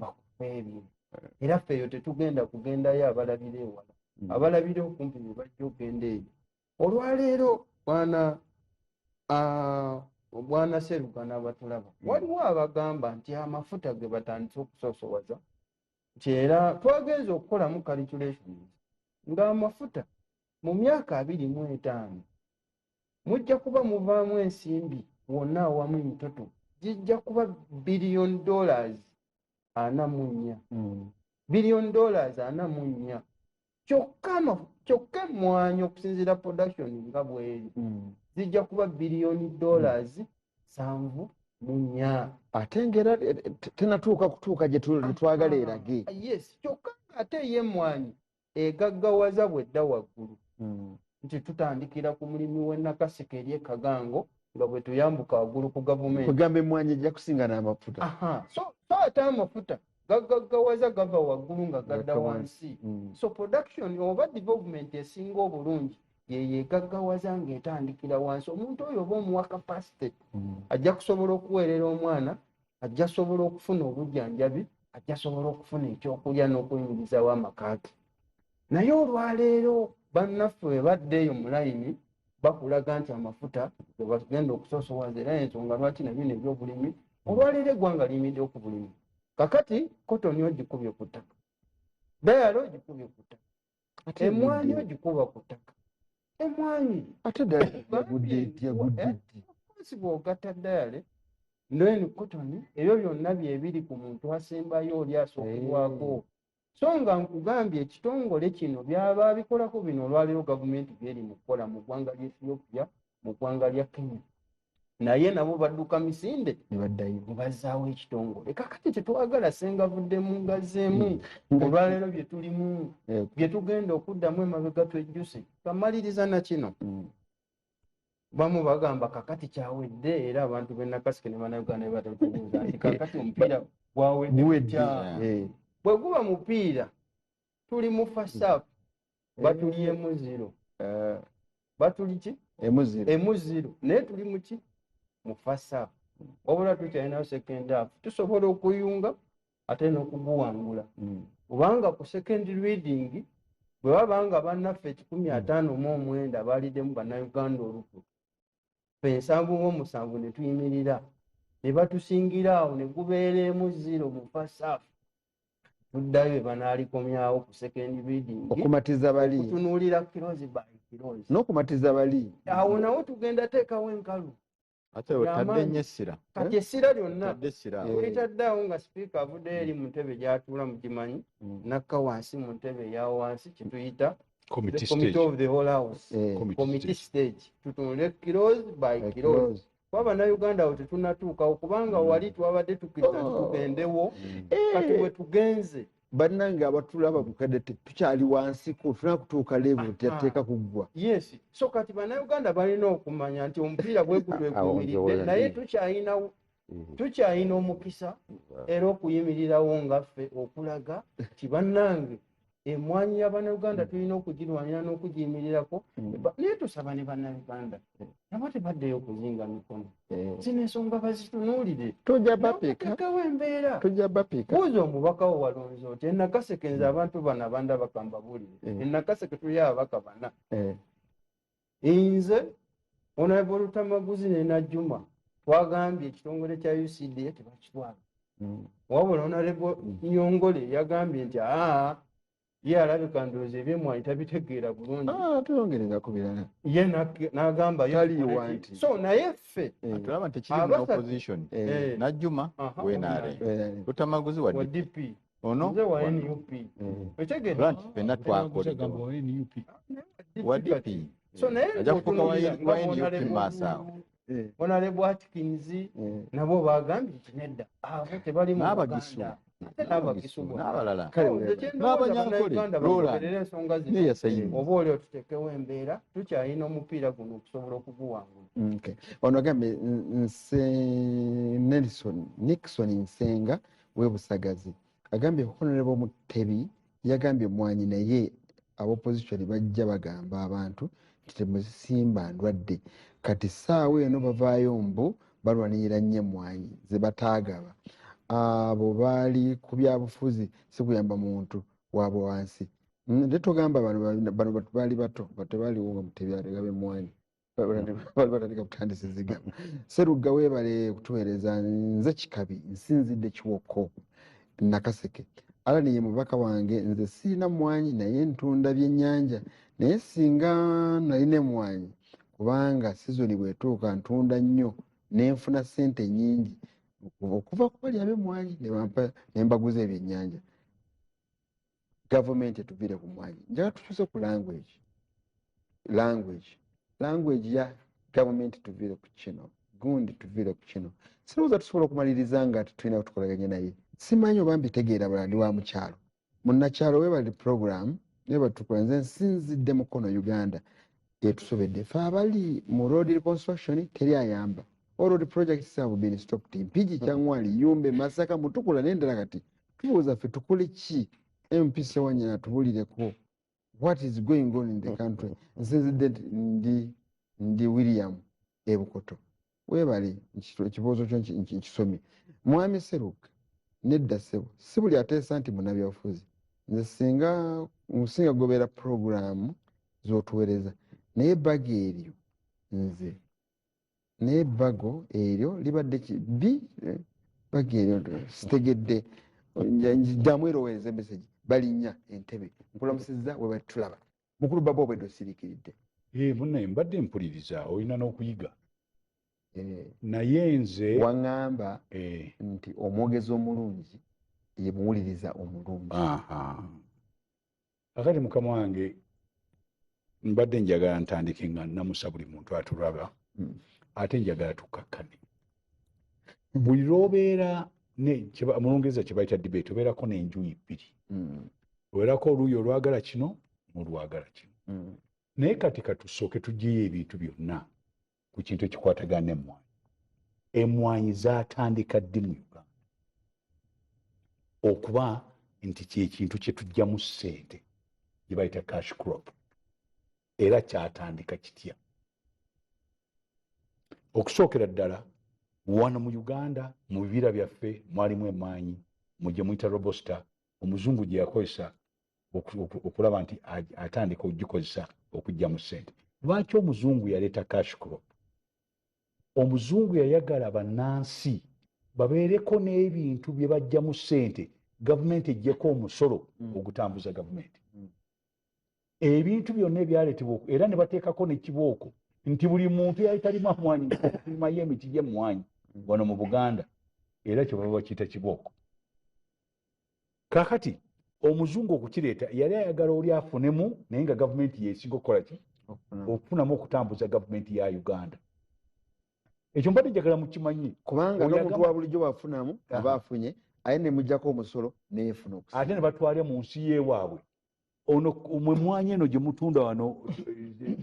bakupa ebyo. Era ffe eyo tetugenda kugendayo, abalabira ewala, abalabira okumpi be bajja okugenda eyo. Olwaleero bwana Serugana, batulaba, waliwo abagamba nti amafuta ge batandise okusoosowaza, nti era twagenza okukolamu calculations ng'amafuta mu myaka 25 mujja kuba muvaamu ensimbi wonna awamu emitoto gijja kuba billion dollars 44. Billion dollars 44. Kyokka emmwanyi, okusinziira production nga bweri, zijja kuba biliyoni dollars 74. Ate ngera tenatuuka kutuuka gye twagala erage. Yes, kyokka ate ey'emmwanyi egaggawaza bwedda waggulu, nti tutandikira ku mulimi w'e Nakaseke eri e Kagango nga bwe tuyambuka waggulu ku gavumenti. Kugamba emmwanyi ejja kusinga n'amafuta. Aha. So ate amafuta gagaggawaza gava waggulu nga gadda Gadda wansi. So production oba development esinga obulungi yeyo egaggawaza ng'etandikira wansi. Omuntu oyo oba omuwa capacity, ajja kusobola okuweerera omwana, ajja sobola okufuna obujjanjabi, ajja sobola okufuna ekyokulya n'okuyingirizawo amaka ge. Naye olwaleero bannaffe bwe badda eyo mu layini, bakulaga nti amafuta ge bagenda okusoosowaza. Era ensonga lwaki na bino ebyobulimi, olwaleero eggwanga liyimiriddewo ku bulimi. Kakati kotoni ogikubye ku ttaka, dayalo ogikubye ku ttaka, Ate emwanyi egudde. ogikuba ku ttaka, emwanyi. Ate ddala yagudde eti, yagudde eti? Kosi bw'ogatta dayale then kotoni, ebyo byonna byebiri ku muntu asembayo oli asookerwako. So nga nkugambye, ekitongole kino byaba bikolako bino olwaleero gavumenti byeri mu kukola mu ggwanga lya Ethiopia, mu ggwanga lya Kenya, naye nabo badduka misinde ne baddayo ne bazzaawo ekitongole. Kakati tetwagala sengavuddemu ngazzeemu. Olwaleero bye tulimu, bye tugenda okuddamu emabega twejjuse. Kamaliriza na kino. Bamu bagamba kakati kyawedde, era abantu b'e Nakaseke ne Bannayuganda ne batatubuuza nti kakati omupiira gwawedde Guwedde. gutya? Bwe guba mupiira, tuli mu first half, batuli 1-0. Batuli ki? 1-0. 1-0, naye tuli muki? Mu first half. Wabula tukyalinayo second half, tusobola okuyunga ate n'okuguwangula, kubanga ku second reading bwe baba nga bannaffe 159 baaliddemu Bannayuganda olukwe, ffe 77 ne tuyimirira ne batusingira awo ne gubeera 1-0 mu first half, tuddayo bwe banaalikomyawo ku second reading Okumatiza bali. Okutunuulira clause by clause. N'okumatiza bali. Awo nawo tugenda teekawo enkalu. Ate otadde nnyo essira. Kati essira lyonna Otadde essira. Olitaddeawo nga sipiika avuddeyo eri mu ntebe gy'atuula, mugimanyi, nakka wansi mu ntebe eya wansi kyetuyita Committee the committee stage. of the whole house. Committee Committee stage. stage, tutunule clause by By clause. clause. Kuba Bannayuganda awo tetunnatuukawo, kubanga wali twabadde tukkiriza nti tugendewo, kati bwe tugenze. Bannange abatulaba bukadde, tukyali wansiko, tulina kutuuka level teyateeka kuggwa. Yes, so kati Bannayuganda balina okumanya nti omupiira bwe Awo gutwekuumiridde, njowola naye nti- tukyayina omukisa era okuyimirirawo nga ffe okulaga nti bannange, emwanyi y'Abannayuganda tulina okugirwanira n'okugiyimirirako. Naye tusaba ne Bannayuganda nabo tebaddeyo okuzinga mikono. Zino ensonga bazitunuulire. Tojja bapiika. Bateekewo embeera. Tojja bapiika. Buuza omubaka wo walonze oti enakaseke. Nze abantu bano abandabaka mbabuulire, enakaseke tuli ababaka bana. Nze, Honorable Lutamaguzi ne Najjuma, twagambye ekitongole kya UCDA tebakitwala. Wabula Honorable Nyongole yagambye nti aa, ye alabika ndowooza ebyemwanyi tabitegeera bulungi. Ah, tuyongerengako birala. Ye n'agamba ye Taliiwa tukole ki? nti. So naye ffe Tulaba nti kiri mu opposition. Najjuma WNRM, Lutamaguzi wa wa DP, DP, ono nze wa wa NUP. Otegedde? Tulaba nti ffenna Agamba twakoleddewo. wa NUP. Wa DP. So naye Ajja kufuuka wa bw'otunuulira nga wa NUP Honorable mu maaso awo. Honorable Atkins nabo bagambye nti nedda, abo tebali mu N'abagisu. Buganda, ate n'Abagisu bonna. N'abalala. Kale So, nze weebale. kye ndowooza, N'Abanyankole, Bannayuganda Roland. bagoberere ensonga zino, Naye yasayinza. oba oli otuteekewo embeera, tukyalina omupiira guno okusobola okuguwangula. Okay. Ono agambye nse Nelson Nixon Nsenga w'e Busagazi, agambye Honorable Mutebi yagambye mwanyi, naye abopposition bajja bagamba abantu nti temuzisimba ndwadde. Kati ssaawa eno bavaayo mbu balwanirira nnyo emmwanyi ze bataagaba. Abo baali ku byabufuzi, si kuyamba muntu waabwe wansi. Naye togamba bano baali bato, tebaaliwo nga Mutebi agaba emmwanyi, bali batandika butandisi zigaba. Serugga, weebale kutuweereza. Nze Kikabi, nsinzidde Kiwoko, Nakaseke. Alani ye mubaka wange. Nze sirina mwanyi, naye ntunda byennyanja, naye singa nalina emwanyi, kubanga sizoni bwetuuka ntunda nnyo nenfuna ssente nnyingi okuva ku bali ab'emmwanyi ne bampa ne mbaguza ebyennyanja. Gavumenti etuviire ku mwanyi. Njagala tukyuse ku language ya gavumenti, tuviire ku kino gundi, tuviire ku kino. Sirowooza tusobola okumaliriza nga tetulina tukolaganye naye. Simanyi oba mbitegeera. Bala ndi wa mukyalo, munnakyalo. Webali program webatukola. Nze nsinzidde Mukono. Uganda etusobedde fe abali mu road reconstruction, teri ayamba. All road projects have been stopped. Mpigi, Kyangwali, Yumbe, Masaka, Mutukula n'endala. Kati tubuuza ffe tukole ki? MP Sewanyana atubulireko what is going on in the country. Nsinzidde ndi William Ebukoto. Weebale, ekibuuzo kyo nkisomye. Mwami Seruka, nedda ssebo, si buli ateesa nti munnabyabufuzi. Nze singa nsinga gobeera puroguramu z'otuweereza, naye ebbago eryo, nze naye ebbago eryo libadde bi bbago eryo sitegedde. Ddamu eroweereza emessage balinnya entebe. Nkulamusizza, we batulaba. Mukulu baba, obwedde osiriikiridde. Munnaye, mbadde mpuliriza, olina n'okuyiga. Naye nze Waŋŋamba nti omwogezi omulungi ye muwuliriza omulungi. Aha. Kakati mukama wange, mbadde njagala ntandike nga namusa buli muntu atulaba. Ate njagala tukkakkane. Buli lwobeera mu Lungereza kye bayita debate, obeerako n'enjuyi bbiri. Obeerako oluuyi olwagala kino n'olwagala kino. Naye kati katusooke tugyeyo ebintu byonna ku kintu ekikwatagana n'emmwanyi. Emmwanyi zaatandika ddi mu Uganda okuba nti kyekintu kye tuggyamu ssente gye bayita cash crop, era kyatandika kitya? Okusookera ddala, wano mu Uganda mu bibira byaffe mwalimu emmwanyi mu gye muyita robusta, omuzungu gye yakozesa okulaba nti atandika okugikozesa okuggyamu ssente. Lwaki omuzungu yaleeta cash crop? Omuzungu yayagala bannansi babeereko n'ebintu bye baggyamu ssente, gavumenti eggyeko omusolo ogutambuza gavumenti. Ebintu byonna ebyaleetebwa era ne bateekako nekibooko. Nti buli muntu yali talima mwanyi, okulimayo emiti gy'emmwanyi wano mu Buganda, era kye baba bakiyita kibooko. Kaakati omuzungu okukireeta yali ayagala oli afunemu, naye nga gavumenti yeesinga okukola ki? Okufunamu, okutambuza gavumenti ya Uganda. Ekyo mbadde njagala mukimanyi. Kubanga n'omuntu wa bulijjo bwafunamu aba afunye, aye nemugjako omusolo neyefuna. Ate ne batwale mu nsi yeewaabwe. Ono mwe mwanyi eno gye mutunda wano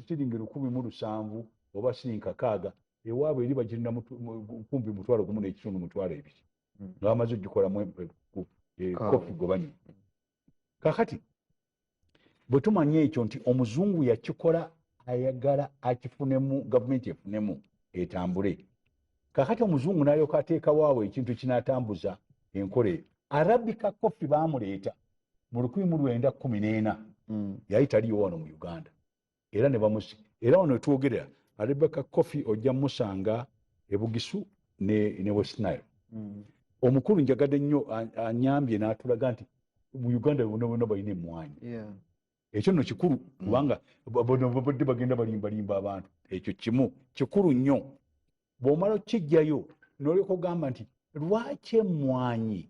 siringi 1,700 oba siringi 600, ewaabwe eri bagirina kumpi 1,500, 2,000, nga bamaze ogikolamu coffee gwe banywa. Kakati bwe tumanya ekyo nti omuzungu yakikola ayagala akifunemu, gavumenti efunemu etambule, kakati omuzungu n'alyoka ateekawo ekintu ekinatambuza enkola eyo. Arabica coffee baamuleeta mu 1914. Yali taliyo wano mu Uganda, era ne bamusi era wano wetwogerera Arabica coffee ojja musanga ebugisu ne West Nile. Omukulu njagadde nnyo anyambye n'atulaga nti mu Uganda bonna bonna balina emmwanyi. Ekyo nno kikulu, kubanga bano babadde bagenda balimbalimba abantu. Ekyo kimu kikulu nnyo. Bw'omala okukijjayo n'olyoka ogamba nti lwaki emmwanyi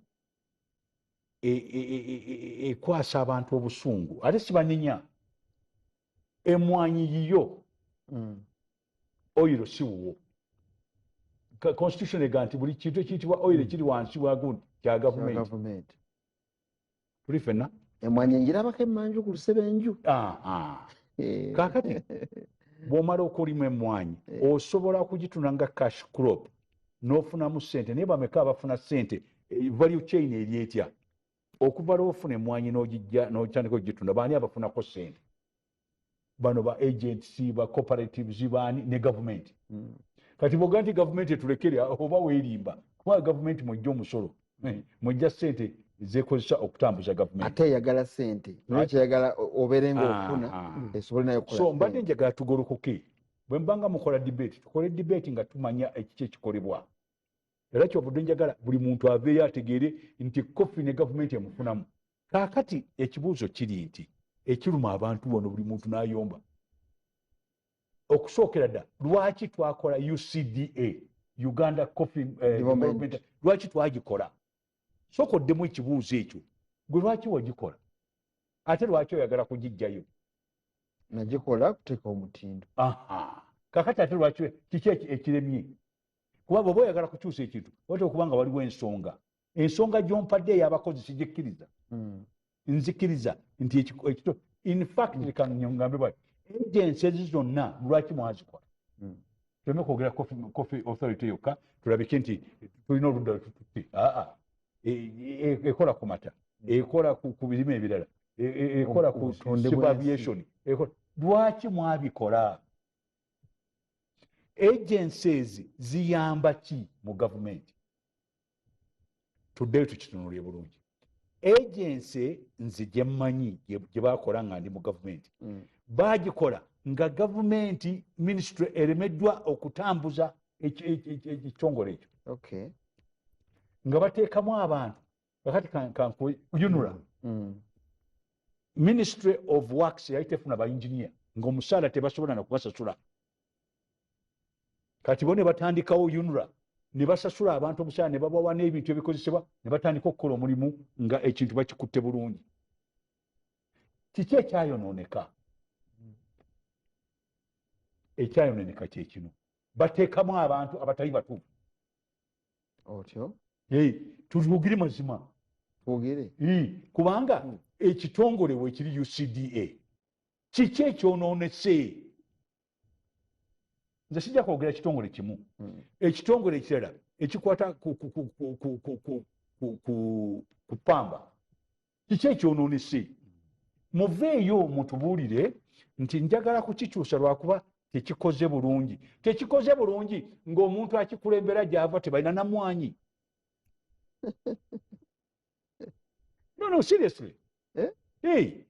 ekwasa abantu obusungu? Ate sibanenya. Emmwanyi yiyo, oil si wuwo. Constitution ega nti buli kintu ekiyitibwa oil ekiri wansi wa gundi kya gavumenti. Gavumenti. Tuli ffenna. Emwanyi njirabako emmanju ku lusebenju. Kaakati bw'omala okulima emmwanyi, osobola kugitunda nga cash crop n'ofunamu ssente. Naye bameka abafuna ssente? Value chain eri etya? Okuva lwofuna emmwanyi n'ogijja n'otandika okugitunda, baani abafunako ssente? Bano ba agents, ba cooperatives, baani ne gavumenti. Kati bwoga nti gavumenti etulekere, oba weerimba, kuba gavumenti mwejja omusolo, mwejja ssente zekozesa okutambuza gavumenti. Ate eyagala ssente, naye kyeyagala obeere nga ofuna esobole nayo okukola So mbadde ssente. njagala tugolokoke. Bwe mbanga mukola debate, tukole debate nga tumanya ekiki ekikolebwa. Era kyovudde njagala buli muntu aveeyo ategeere nti coffee ne gavumenti emufunamu. Kaakati ekibuuzo kiri nti ekiruma abantu wano, buli muntu n'ayomba. Okusookera dda, lwaki twakola UCDA, Uganda Coffee Development. Development? Lwaki twagikola? Sooka oddemu ekibuuzo ekyo. Gwe lwaki wagikola, ate lwaki oyagala kugijjayo? Nagikola kuteeka omutindo. Aha. Kakati ate lwaki, kiki ekiremye? Kuba bw'oba oyagala kukyusa ekintu, wate okuba nga waliwo ensonga. Ensonga gy'ompadde ey'abakozi sigikkiriza. Nzikiriza nti ekito, in fact, leka ngambe bwati, agency ezi zonna lwaki mwazikola? Tuleme kwogera Coffee Authority yokka, tulabike nti tulina oludda lwetututte. Aa, ekola ku mata, ekola ku birime ebirala, ekola ku Obutonde civil bw'ensi. aviation. Lwaki mwabikola? Agencies ziyamba ki mu gavumenti? Tuddeyo tukitunulire bulungi. Agency nze gye mmanyi gye bakola nga ndi mu gavumenti, bagikola nga gavumenti ministry eremeddwa okutambuza ekitongole ekyo, nga bateekamu abantu. Kakati kankuwe UNRA. Ministry of Works yali tefuna bainginia, ngaomusaala tebasobola nakubasasula. Kati bo ne batandikawo UNRA, ne basasula abantu omusaala, ne babawa n'ebintu ebikozesebwa, ne batandika okukola omulimu nga ekintu bakikutte bulungi. Kiki ekyayonooneka? Ekyayonooneka kyekino: bateekamu abantu abatali batuufu. Otyo. Hey, tuwugire mazima. Twogere. Kubanga ekitongole wekiri UCDA, kiki ekyonoonese? Nze sijja kwogera kitongole kimu. Ekitongole ekirala ekikwata ku pamba, kiki ekyonoonese? Muveeyo mutubuulire nti njagala kukikyusa lwakuba tekikoze bulungi. Tekikoze bulungi ng'omuntu akikulembera gyava tebalina namwanyi. No, seriously. Eh? Hey.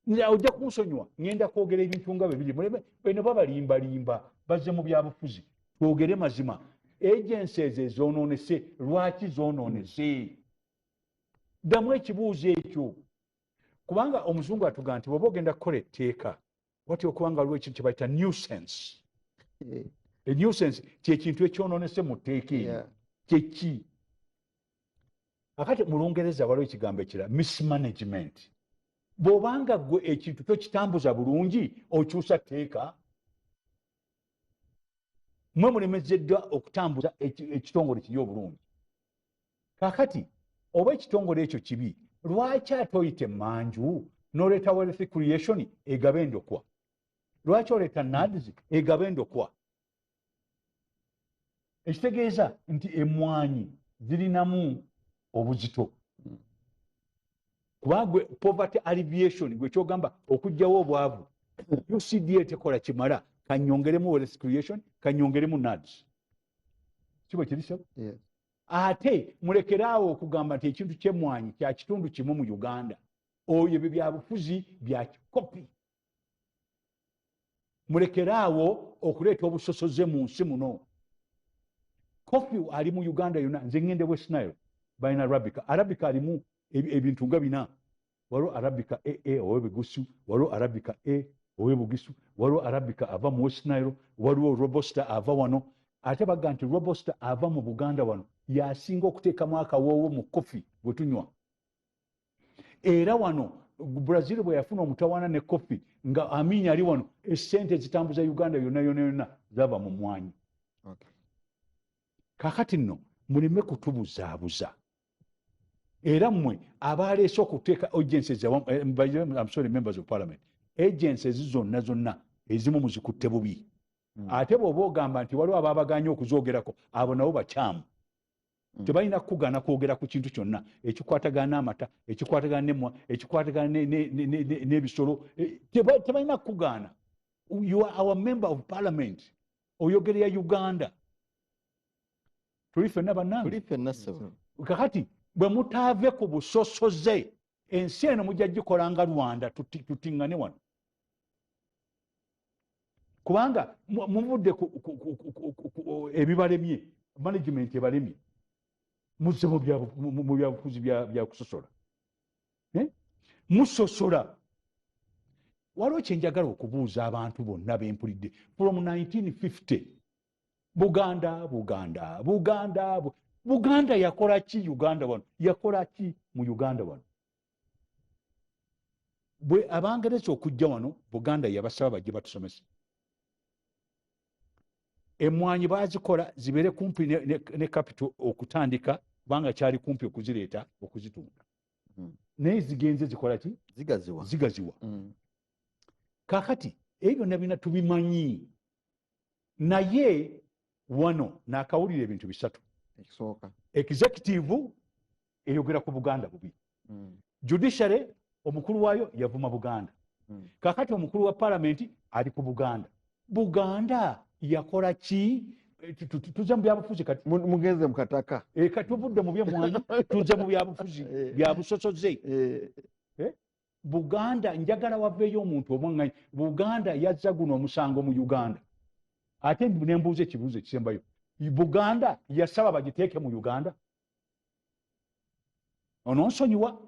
Nze ojja kunsonyiwa, ŋŋenda kwogera ebintu nga bwe biri. Muleme beno babalimbalimba, bazze mu byabufuzi. Twogere mazima. Agencies ezonoonese, lwaki zonoonese? Ddamu ekibuuzo ekyo, kubanga omuzungu atugaa nti bw'oba ogenda kukola etteeka Watya okuba nga waliwo ekintu kye bayita nuisance. Enuisance kyekintu ekyononese mu tteeka eryo. Kyeki? Akati mu Lungereza waliwo ekigambo ekirala, mismanagement. Bw'obanga ggwe ekintu tokitambuza bulungi, okyusa tteeka. Mwe mulemezeddwa okutambuza ekitongole kiri obulungi. Kakati oba ekitongole ekyo kibi, lwaki ate oyita emmanju n'oleeta wealth creation egaba endokwa? Lwaki oleeta NAADS egaba endokwa? Ekitegeeza nti emmwanyi zirinamu obuzito, kubanga gwe poverty alleviation, gwe kyogamba okugyawo obwavu, UCDA tekola kimala, kanyongeremu wealth creation, kanyongeremu NAADS. Kiba kirisebo. Ate mulekeraawo okugamba nti ekintu kyemmwanyi kya kitundu kimu mu Uganda. Oyo ebyo byabufuzi bya kikopi. Mulekeraawo okuleeta obusosoze mu nsi muno. Coffee ali mu Uganda yonna. Nze ngende West Nile, balina arabica. Arabica alimu ebintu nga bina. Waliwo arabica aa ow'ebigusu, waliwo arabica a ow'ebugisu, waliwo arabica ava mu West Nile, waliwo robusta ava wano. Ate baga nti robusta ava mu Buganda wano yasinga okuteekamu akawoowo mu coffee bwe tunywa. Era wano Brazil bwe yafuna omutawaana ne coffee nga Amiini ali wano, esente zitambuza Uganda yonna yonna yonna zava mu mwanyi. Kakati nno muleme kutubuzaabuza. Era mmwe abaleese okuteeka agencies, I'm sorry, members of parliament, agencies zonna zonna ezimu muzikutte bubi. Ate bw'oba ogamba nti waliwo ababaganye okuzoogerako, abo nabo bakyamu. Tebalina kugaana kwogera ku kintu kyonna ekikwatagana n'amata, ekikwatagana n'emmwa, ekikwatagana n'ebisolo. Tebalina kugaana. You are our member of parliament, oyogerera Uganda. Tuli ffenna bannange? Tuli ffenna, ssebo. Kakati bwe mutaave ku busosoze, ensi eno mujja gikola nga Rwanda. Tutiŋŋane wano, kubanga muvudde ebibalemye, management ebalemye, muzze mu byabufuzi bya kusosola. Eh? Musosola. Waliwo kyenjagala okubuuza abantu bonna bempulidde from 1950: Buganda, Buganda, Buganda, Buganda yakola ki Uganda wano? Yakola ki mu Uganda wano? Bwe Abangereza okujja wano, Buganda yabasaba bajje batusomese. Emwanyi bazikola zibeere kumpi ne capital okutandika, kubanga kyali kumpi okuzireeta okuzitunda. Naye zigenze zikola ki? Zigaziwa. Zigaziwa. Kakati ebyo byonna bina tubimanyi, naye wano nakawulira ebintu bisatu. Ekisooka. Executive eyogera ku Buganda bubi. Judiciary, omukulu waayo yavuma Buganda. Kakati omukulu wa palamenti ali ku Buganda. Buganda yakola ki? Tuze mu byabufuzi kati. Mugenze mu kataka. Kati tuvudde mu byemwanyi, tuze mu byabufuzi byabusosoze. Buganda, njagala waveeyo omuntu omwaŋŋanyi. Buganda yazza guno omusango mu Uganda. Ate nembuuza ekibuuzo ekisembayo: Buganda yasaba bagiteeke mu Uganda? Ononsonyiwa.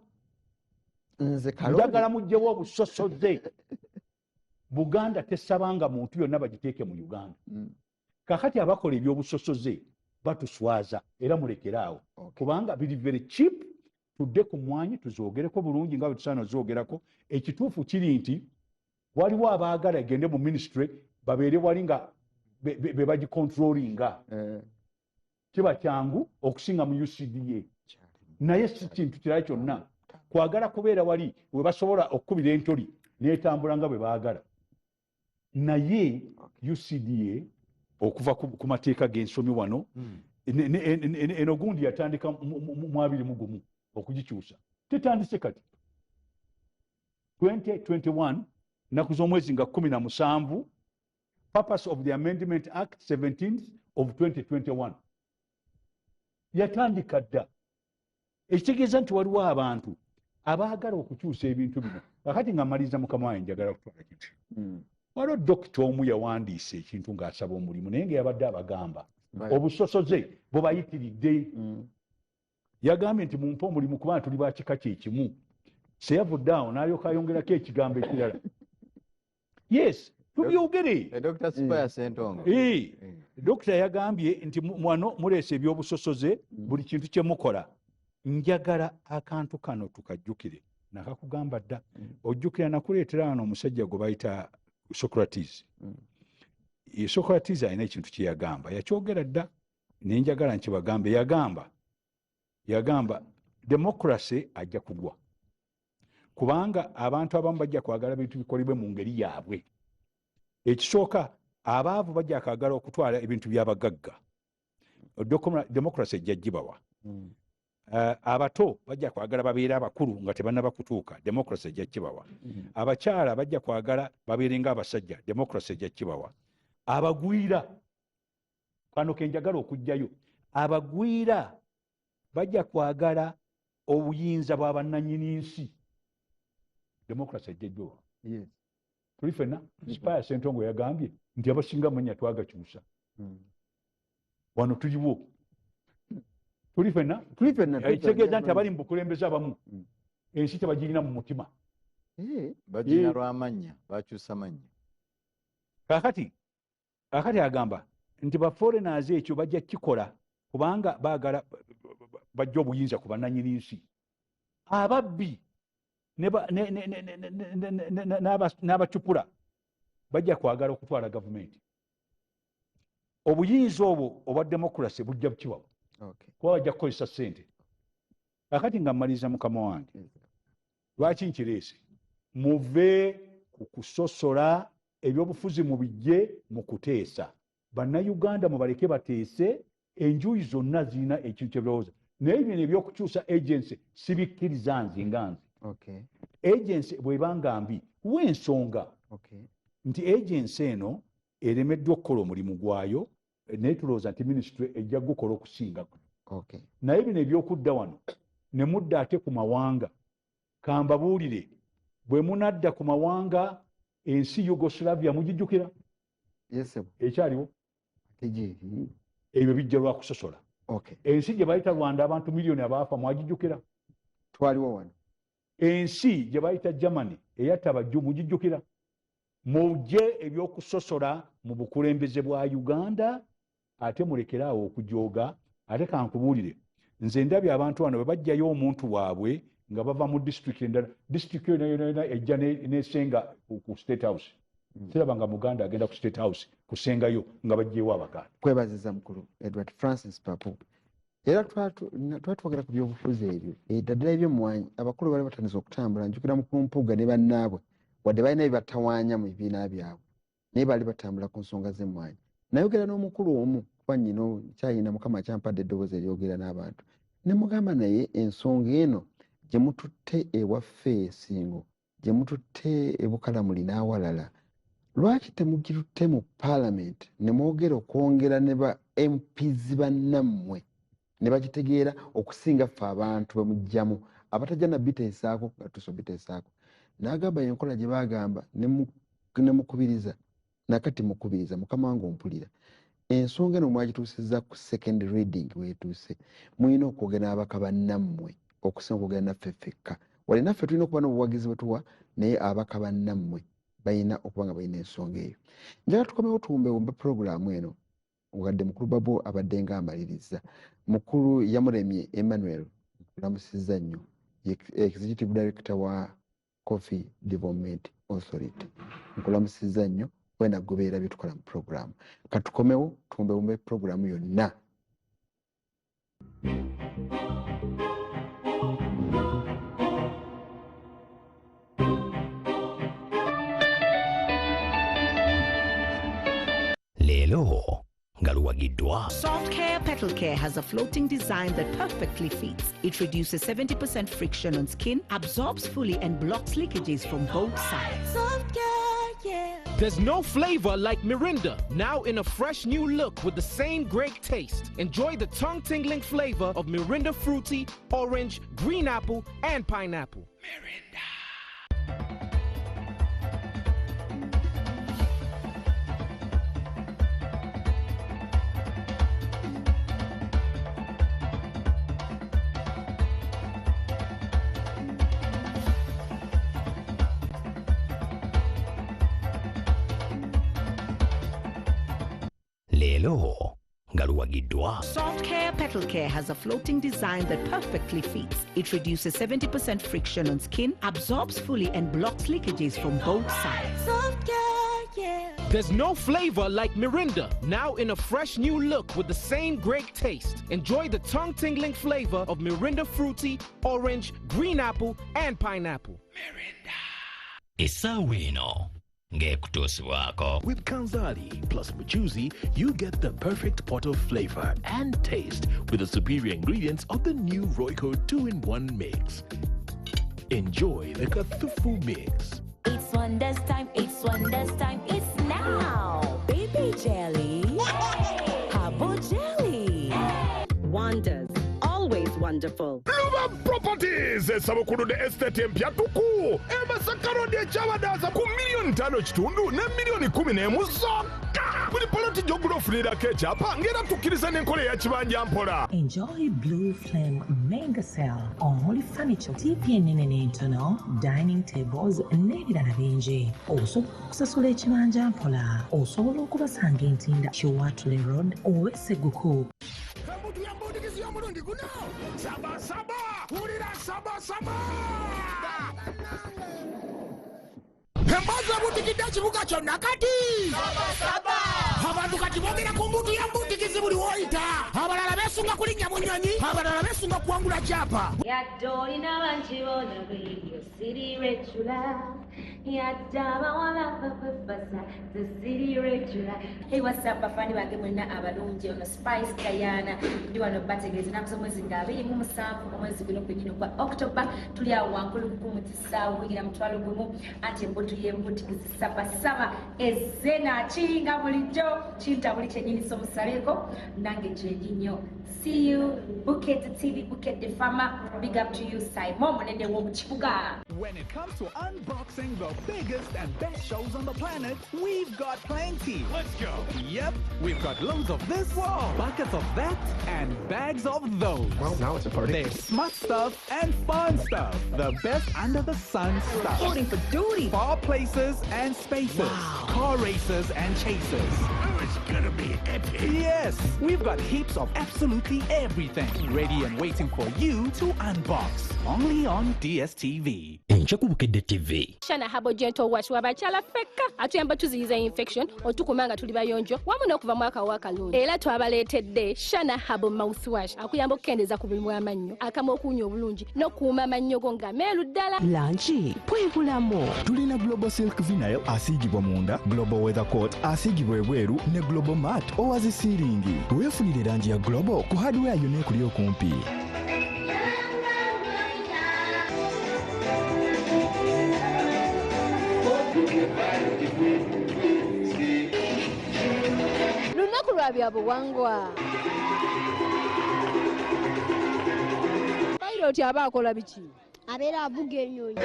Nze Kaloli. Njagala mugjewo obusosoze. Buganda tesabanga muntu yonna bagiteeke mu Uganda. Kakati abakola ebyobusosoze batuswaza, era mulekeraawo, kubanga biri very cheap. Tudde ku mwanyi tuzoogereko bulungi nga bwe tusaana ozoogerako. Ekituufu kiri nti waliwo abaagala egende mu ministry, babeere wali nga be bagicontrollinga. Kiba kyangu okusinga mu UCDA, naye si kintu kirala kyonna, kwagala kubeera wali we basobola okukubira entoli n'etambula nga bwe baagala. Naye UCDA okuva ku mateeka g'ensomi wano, eno gundi yatandika mu 21 okugikyusa, tetandise kati. 2021, nnaku z'omwezi nga 17, purpose of the Amendment Act 17th of 2021, yatandika dda. Ekitegeeza nti waliwo abantu abaagala okukyusa ebintu bino. Kakati nga maliriza, mukama wange, njagala kutwala kintu. Waliwo dokita omu yawandiise ekintu ng'asaba omulimu, naye nga yabadde abagamba obusosoze bubayitiridde. Yagambye nti mumpe omulimu kubanga tuli bakika kyekimu. Seyavudde awo n'alyoka ayongerako ekigambo ekirala. Yes, tubyogere. Dr. Spire Ssentongo. Dokita yagambye nti mwano muleese ebyobusosoze buli kintu kye mukola. Njagala akantu kano tukajjukire. Nakakugamba dda. Ojjukira nakuleetera wano omusajja gwe bayita Socrates. Socrates alina ekintu kye yagamba. Yakyogera dda ne njagala nkibagambe. Yagamba democracy ajja kugwa. Kubanga abantu abamu bajja kwagala bintu bikolebwe mu ngeri yaabwe. Ekisooka abaavu bajja kwagala okutwala ebintu by'abagagga. Democracy ejja gibawa. Abato bajja kwagala babeere abakulu nga tebannaba kutuuka. Democracy ejja kibawa. Abakyala bajja kwagala babeere ng'abasajja. Democracy ejja kibawa. Abagwira, kano ke njagala okuggyayo, abagwira bajja kwagala obuyinza bwa bannannyini nsi. Democracy ejja gibawa. Tuli ffenna. Spire Ssentongo yagambye nti abasinga amannya twagakyusa. Wano tuliwo. Tuli ffenna. Ekitegeeza nti abali mu bukulembeze abamu ensi tebagirina mu mutima. Bagirina lw'amannya, bakyusa mannya. Kaakati agamba nti ba foreigners ekyo bajja kukikola kubanga baagala bajja obuyinza ku bannannyini nsi. Ababbi n'abacupula bajja kwagala okutwala gavumenti. Obuyinza obwo obwa democracy bujja bukibawo. Kuba bajja kukozesa ssente. Kaakati nga mmaliriza mukama wange, lwaki nkireese? Muve ku kusosola ebyobufuzi mubijje mu kuteesa. Bannayuganda mubaleke bateese, enjuyi zonna zirina ekintu kye birowooza. Naye bino ebyokukyusa agency sibikkiriza nze nga nze. Agency bw'ebanga mbi, w'ensonga nti agency eno eremeddwa okukola omulimu gwayo, naye tulowooza nti minisitule ejja gukola okusinga. Naye bino ebyokudda wano ne mudda ate ku mawanga, kambabuulire bwe munadda ku mawanga ensi Yugoslavia mugijjukira? Ekyaliwo? Ebyo bijja lwa kusosola. Ensi gye bayita Rwanda abantu miliyoni abaafa mwagijjukira? Twaliwo wano. Ensi gye bayita Germany eyatta abajju mugijjukira? Mujje ebyokusosola mu bukulembeze bwa Uganda ate mulekere awo okujooga. Ate kankubuulire, nze ndabye abantu wano bwe bajjayo omuntu waabwe nga bava mu disitulikiti endala, disitulikiti yonna yonna yonna ejja n'esenga ku State House. Siraba nga Muganda agenda ku State House kusengayo nga baggyewo Abaganda. Kwebaziza mukulu Edward Francis Papu. Era twatwogera ku byobufuzi ebyo naddala eby'emmwanyi. Abakulu bali batandise okutambula. Njukira mukulu Mpuuga ne bannaabwe, wadde balina bye batawaanya mu bibiina byabwe, naye baali batambula ku nsonga z'emmwanyi. Nayogera n'omukulu omu, kuba nnyina kyayina Mukama kyampadde eddoboozi eryogera n'abantu, ne mugamba naye ensonga eno gye mututte ewaffe Esingo, gye mututte e Bukalamuli n'awalala, lwaki temugitutte mu paalamenti ne mwogera okwongera ne ba MPs bannammwe ne bakitegeera okusinga ffe abantu bwe mujjamu abatajja na biteesaako nga tuso biteesaako. N'agamba enkola gye baagamba ne mukubiriza, nakati mukubiriza mukama wange ompulira. Ensonga eno mwagituusizza ku second reading weetuuse, mulina okwogera n'ababaka bannammwe okusinga okwogera naffe ffekka. Wadde naffe tulina okuba n'obuwagizi bwe tuwa, naye ababaka bannammwe balina okuba nga balina ensonga eyo. Njagala tukomewo tuwumbewumbe puroguraamu eno, wadde mukulu Babu abadde ng'amaliriza. Mukulu Yamuremye Emmanuel nkulamusizza nnyo, ye executive director wa Coffee Development Authority. Nkulamusizza nnyo wena gobeera bye tukola mu puroguraamu. Katukomewo tuwumbewumbe puroguraamu yonna. Leero nga luwagiddwa. Soft Care Petal Care has a floating design that perfectly fits. It reduces 70% friction on skin, absorbs fully and blocks leakages from both sides. Soft Care, yeah. There's no flavor like Mirinda, now in a fresh new look with the same great taste. Enjoy the tongue-tingling flavor of Mirinda Fruity, orange, green apple, and pineapple. Mirinda. Leero nga luwagiddwa Soft Care Petal Care has a floating design that perfectly fits. It reduces 70% friction on skin, absorbs fully, and blocks leakages from both sides. Soft care, yeah. There's no flavor like Mirinda, now in a fresh new look with the same great taste. Enjoy the tongue-tingling flavor of Mirinda Fruity, Orange, Green Apple, and Pineapple. Essaawa eno ng'ekutuusibwako With Kanzali plus Mchuzi, you get the perfect pot of flavor and taste with the superior ingredients of the new Royco 2-in-1 mix. Enjoy the Kathufu mix. It's Wonders time, it's Wonders time, it's now. Baby jelly. Habo jelly. Wonders, always wonderful. Luba Properties esabukuludde estate empya tuku e Masaka Road e Kyabadaaza ku miliyoni 5.5 ne miliyoni 11 zokka. Buli poloti gy'ogula ofunirako ekyapa ng'era tukkiriza n'enkola eya kibanja mpola. Enjoy Blue Flame Mega Sale omuli furniture, TV ennene n'entono, dining tables n'ebirala bingi. Osobola okusasula ekibanja mpola. Osobola okubasanga Entinda, Kiwatule Road oba Seguku. Embutu ya mbundikizi y'omulundi guno sabasaba, wulira sabasaba. Emboozi ebuutikidde ekibuga kyonna kati abantu kati boogera ku mbutu ya mbundikizi buli w'oyita. Abalala beesunga kulinnya mu nnyonyi, abalala beesunga kuwangula kyapa. Yadde olina bangi boolaba siri regular, yadde abawala bakwefasa ze siri regular. Hey, what's up bafani bange mwenna abalungi, ono Spice Diana ndi wano bategeeza ennaku z'omwezi nga 27 omwezi guno gwennyini ogwa October, tuli awo wankulu kukumutisa okuyigira 1,000 anti embutu y'embutikizi sabasaba ezena kinga bulijjo kinta buli kyennyini, so musaleko nange gyendi nnyo. See you, Buket TV, Buket the Farmer. Big up to you, Simon Munene w'omu kibuga. When it comes to unboxing the biggest and best shows on the planet, we've got plenty. Let's go. Yep, we've got loads of this, buckets of that, and bags of those. Well, now it's a party. There's smart stuff and fun stuff. The best under the sun stuff. Reporting for duty. Far places and spaces. Wow. Car races and chases. Oh, it's gonna be epic. Yes, we've got heaps of absolutely everything ready and waiting for you to unbox. Only on DSTV. Enkya ku Bukedde TV. Shana Habo Gentle Wash w'abakyala ffekka atuyamba tuziyiza infection, otukuma nga tuli bayonjo wamu n'okuva mu akawo akalungi. Era twabaleetedde Shana Habo Mouthwash akuyamba okukendeeza ku bulimu bw'amannyo, akamu okuwunya obulungi n'okukuuma amannyo go nga meeru ddala. Langi bwebulamu. Tulina Global Silk Vinyl asiigibwa munda, Global Weather Coat asiigibwa ebweru ne Global Mat owazi siiringi. Weefunire langi ya Global ku hardware yonna ekuli okumpi. Lunaku lwa byabuwangwa. Pilot aba akola biki? Abeera avuga ennyonyi.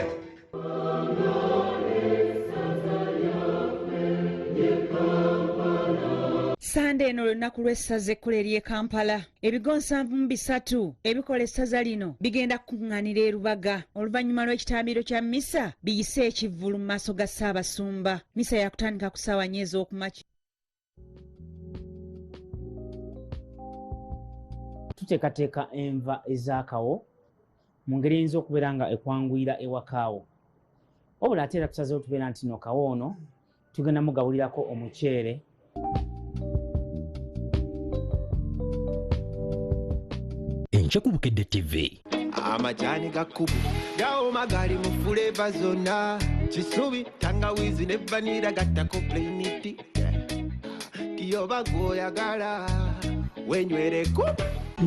Sande eno olunaku lw'essaza ekkulu ery'e Kampala. Ebigo 73 ebikola essaza lino bigenda kukuŋŋaanira e Rubaga oluvannyuma lw'ekitambiro kya mmisa biyise ekivvulu mu maaso ga Ssaabasumba. Misa yakutandika ku ssaawa 4 ez'okumakya. Tuteekateeka enva ez'akawo mu ngeri eyinza okubeera nga ekwanguyira ewakaawo. Wabula ate era tusazeewo tubeera nti no kawo ono tugenda mugabulirako omuceere. Enkya ku Bukedde TV. Amajani ga kubu gawoma gali mu flavor zonna, kisubi, tangawizi ne vanilla, gattako plain tea tiyoba gw'oyagala wenywereko.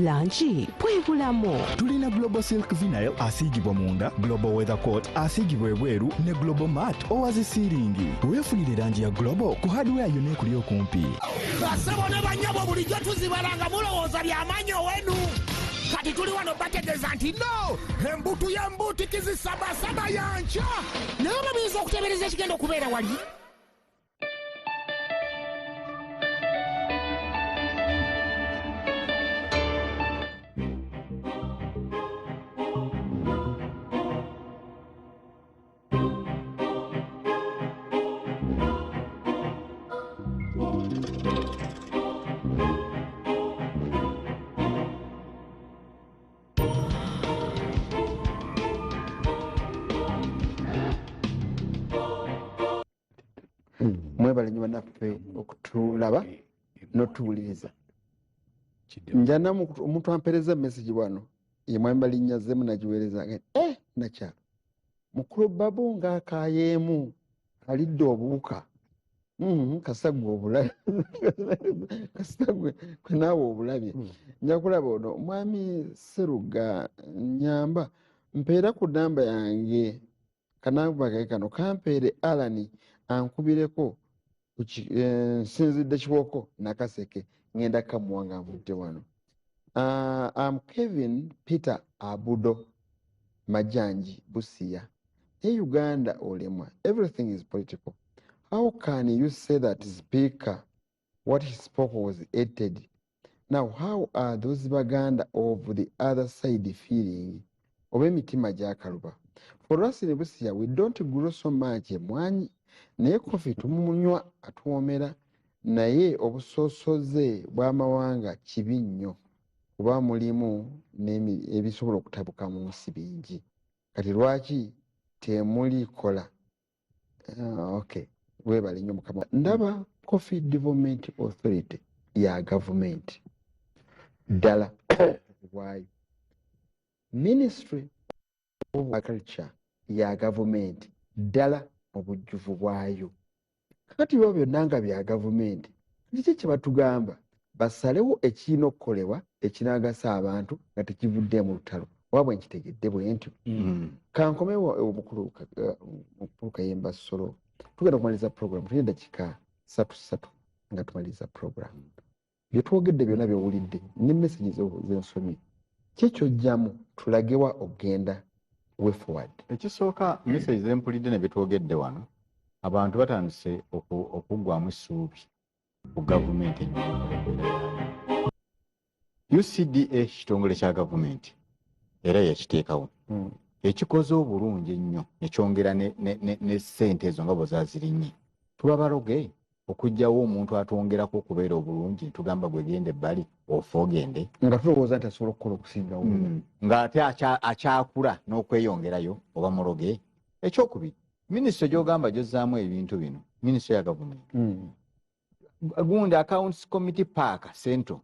Langi bwebulamu. Tulina Global Silk Vinyl asiigibwa munda, Global Weather Coat asiigibwa ebweru ne Global Mat owazi siiringi. Weefunire langi ya Global ku hardware yonna ekuli okumpi. Basebo ne bannyabo bulijjo tuzibalanga mulowooza by'amaanyi owenu. Kati tuli wano bategeeza nti no embutu y'embutikizi sabasaba yankya, naye oba muyinza okuteebereza ekigenda okubeera wali. Mwebale nnyo bannaffe okutulaba n'otuwuliriza. Njana omuntu ampeereza message wano ye mwami Balinnya azzemu nagiweereza nakyalo mukulu Babu ng'akaayeemu alidde obuwuka. Kasita gwe obulabye, kasita gwe naawe obulabye. Nja kulaba ono mwami Seruga Nyamba, mpeera ku namba yange kanamba ke kano kampeere Alan ankubireko nsinzidde Kiwoko Nakaseke ngenda kamuwa nga nvudde wano. Am Kevin Peter Abudo Majanji Busia. Hey Uganda olemwa, everything is political. How can you say that speaker, what he spoke was edited? Now, how are those Baganda of the other side feeling? Oba emitima gyakaluba. For us in Busia, we don't grow so much emwanyi, naye coffee tumunywa atuwomera, naye obusosoze bw'amawanga kibi nnyo kuba mulimu ebisobola okutabuka mu nsi bingi. Kati lwaki temulikola? Okay. Webale nnyo Mukama. Ndaba Coffee Development Authority ya gavumenti ddala bwayo, Ministry of Agriculture ya gavumenti ddala mu bujjuvu bwayo. Kakati biba byonna nga bya gavumenti, kiki kye batugamba? Basalewo ekirina okukolebwa ekinaagasa abantu nga tekivudde mu lutalo. Oba bwe nkitegedde bwe ntyo. Kankomewo omukulu Kayemba Ssolo. Tugenda kumaliriza program, tulina eddakiika 3 nga tumaliriza program. Bye twogedde byonna by'owulidde ne message z'ensomye, ki ky'ojjamu tulagewa ogenda way forward? Ekisooka, message zempulidde ne byetwogedde wano, abantu batandise okuggwamu essuubi ku gavumenti ennyo. UCDA kitongole kya gavumenti era yakiteekawo. Ekikoze obulungi ennyo nekyongera ne ssente ezo nga bwe zaazirinnye. Tuba baloge okuggyawo omuntu atwongerako okubeera obulungi, tugamba gwe genda ebbali ofe ogende. Nga tulowooza nti asobola okukola okusingawo. Ng'ate akyakula n'okweyongerayo oba muloge. Ekyokubiri, minisitule gy'ogamba gy'ozzaamu ebintu bino, minisitule ya gavumenti. Gundi Accounts Committee Park Central,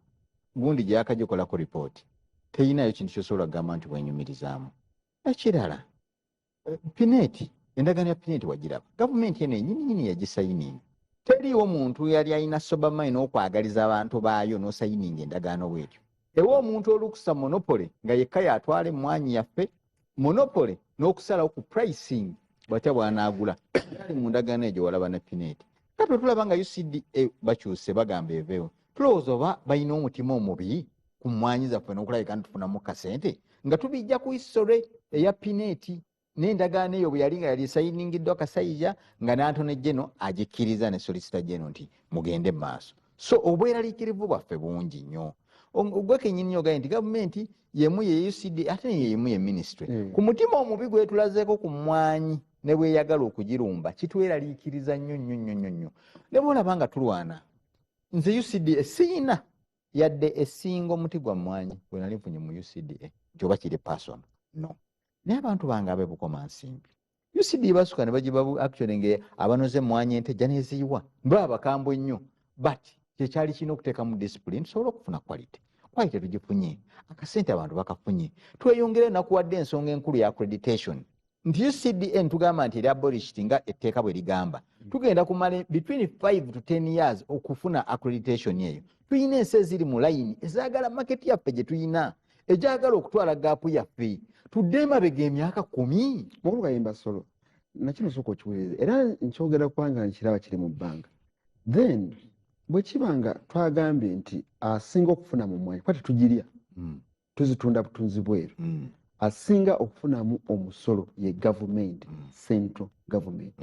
gundi gye yakagikolako ripooti, teyinayo kintu ky'osobola kugamba nti bwenyumirizaamu. Ekirala, Pineeti, endagaano ya Pineeti wagiraba. Gavumenti eno yennyini nnyini yagisayininga. Teriiwo muntu yali alina sober mind n'okwagaliza abantu baayo n'osayininga endagaano bw'etyo. Ewa omuntu olukusa monopoly nga yekka y'atwala emmwanyi yaffe, monopoly n'okusalawo ku pricing bw'atya bw'anaagula. Ali mu ndagaano egyo walaba ne Pineeti. Kati bwe tulaba nga UCDA bakyuse bagamba eveewo, tulowooza oba balina omutima omubi ku mmwanyi zaffe n'okulabika nti tufunamu kasente nga tubijja ku history eya Pineeti n'endagaano eyo bwe yali nga yali esayiningiddwa Kasayija nga n'Antony General agikkiriza ne Solicitor General nti mugende mu maaso. So obweraliikirivu bwaffe bungi nnyo. Gwe kennyini ogambye nti gavumenti y'emu ye UCDA ate y'emu ye ministry. Ku mutima omubi gwe tulazeeko ku mmwanyi ne bweyagala okugirumba kitweraliikiriza nnyo nnyo nnyo nnyo nnyo. Ne bw'olaba nga tulwana, nze UCDA siyina yadde esinga omuti gwa mmwanyi gwe nali nfunye mu UCDA nti oba kiri personal. No. Naye abantu bange ab'e Bukomansimbi, UCDA basuka ne bagiba actually nga abanoze emmwanyi entejja n'eziyiwa mba abakambwe nnyo, but kyekyali kirina okuteekamu discipline tusobole okufuna quality. Quality tugifunye, akasente abantu bakafunye. Tweyongere nakuwadde ensonga enkulu ya accreditation nti UCDA tugamba nti eri abolished nga etteeka bwe ligamba. Tugenda kumala between 5 to 10 years okufuna accreditation eyo. Tuyina ensi eziri mu line ezaagala market yaffe gye tuyina, ejagala okutwala gaapu yaffe. Tudde emabega emyaka 10. Mukulu Kayemba Ssolo, nakino sooka okiwulirize era nkyogera kubanga nkiraba kiri mu bbanga. Then bwe kiba nga twagambye nti asinga okufuna mu mmwanyi kuba tetugirya, tuzitunda butunzi bweru, asinga okufunamu omusolo ye gavumenti, central government.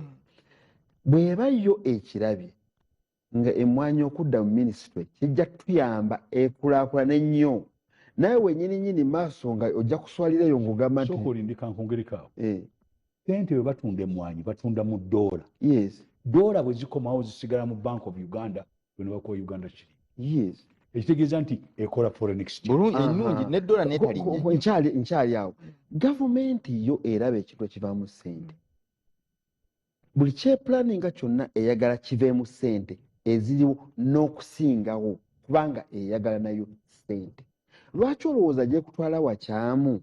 Bw'eba yo ekirabye nga emmwanyi okudda mu minisitule kijja kutuyamba ekulaakulana ennyo, naye wennyini nnyini maaso nga ojja kuswalirayo ng'ogamba nti Sooka olindika nkwongereko awo. Sente bwe batunda emmwanyi batunda mu ddoola. Ddoola bwe zikomawo zisigala mu Bank of Uganda bwe ne bakuwa Uganda shilling. Ekitegeeza nti ekola foreign exchange. Bulungi, ennungi, ne ddoola n'etalinnya. Nkyali awo. Gavumenti yo eraba ekintu ekivaamu ssente. Buli kyepulaninga kyonna eyagala kiveemu ssente eziriwo n'okusingawo, kubanga eyagala nayo ssente. Lwaki olowooza gyekutwala wakyamu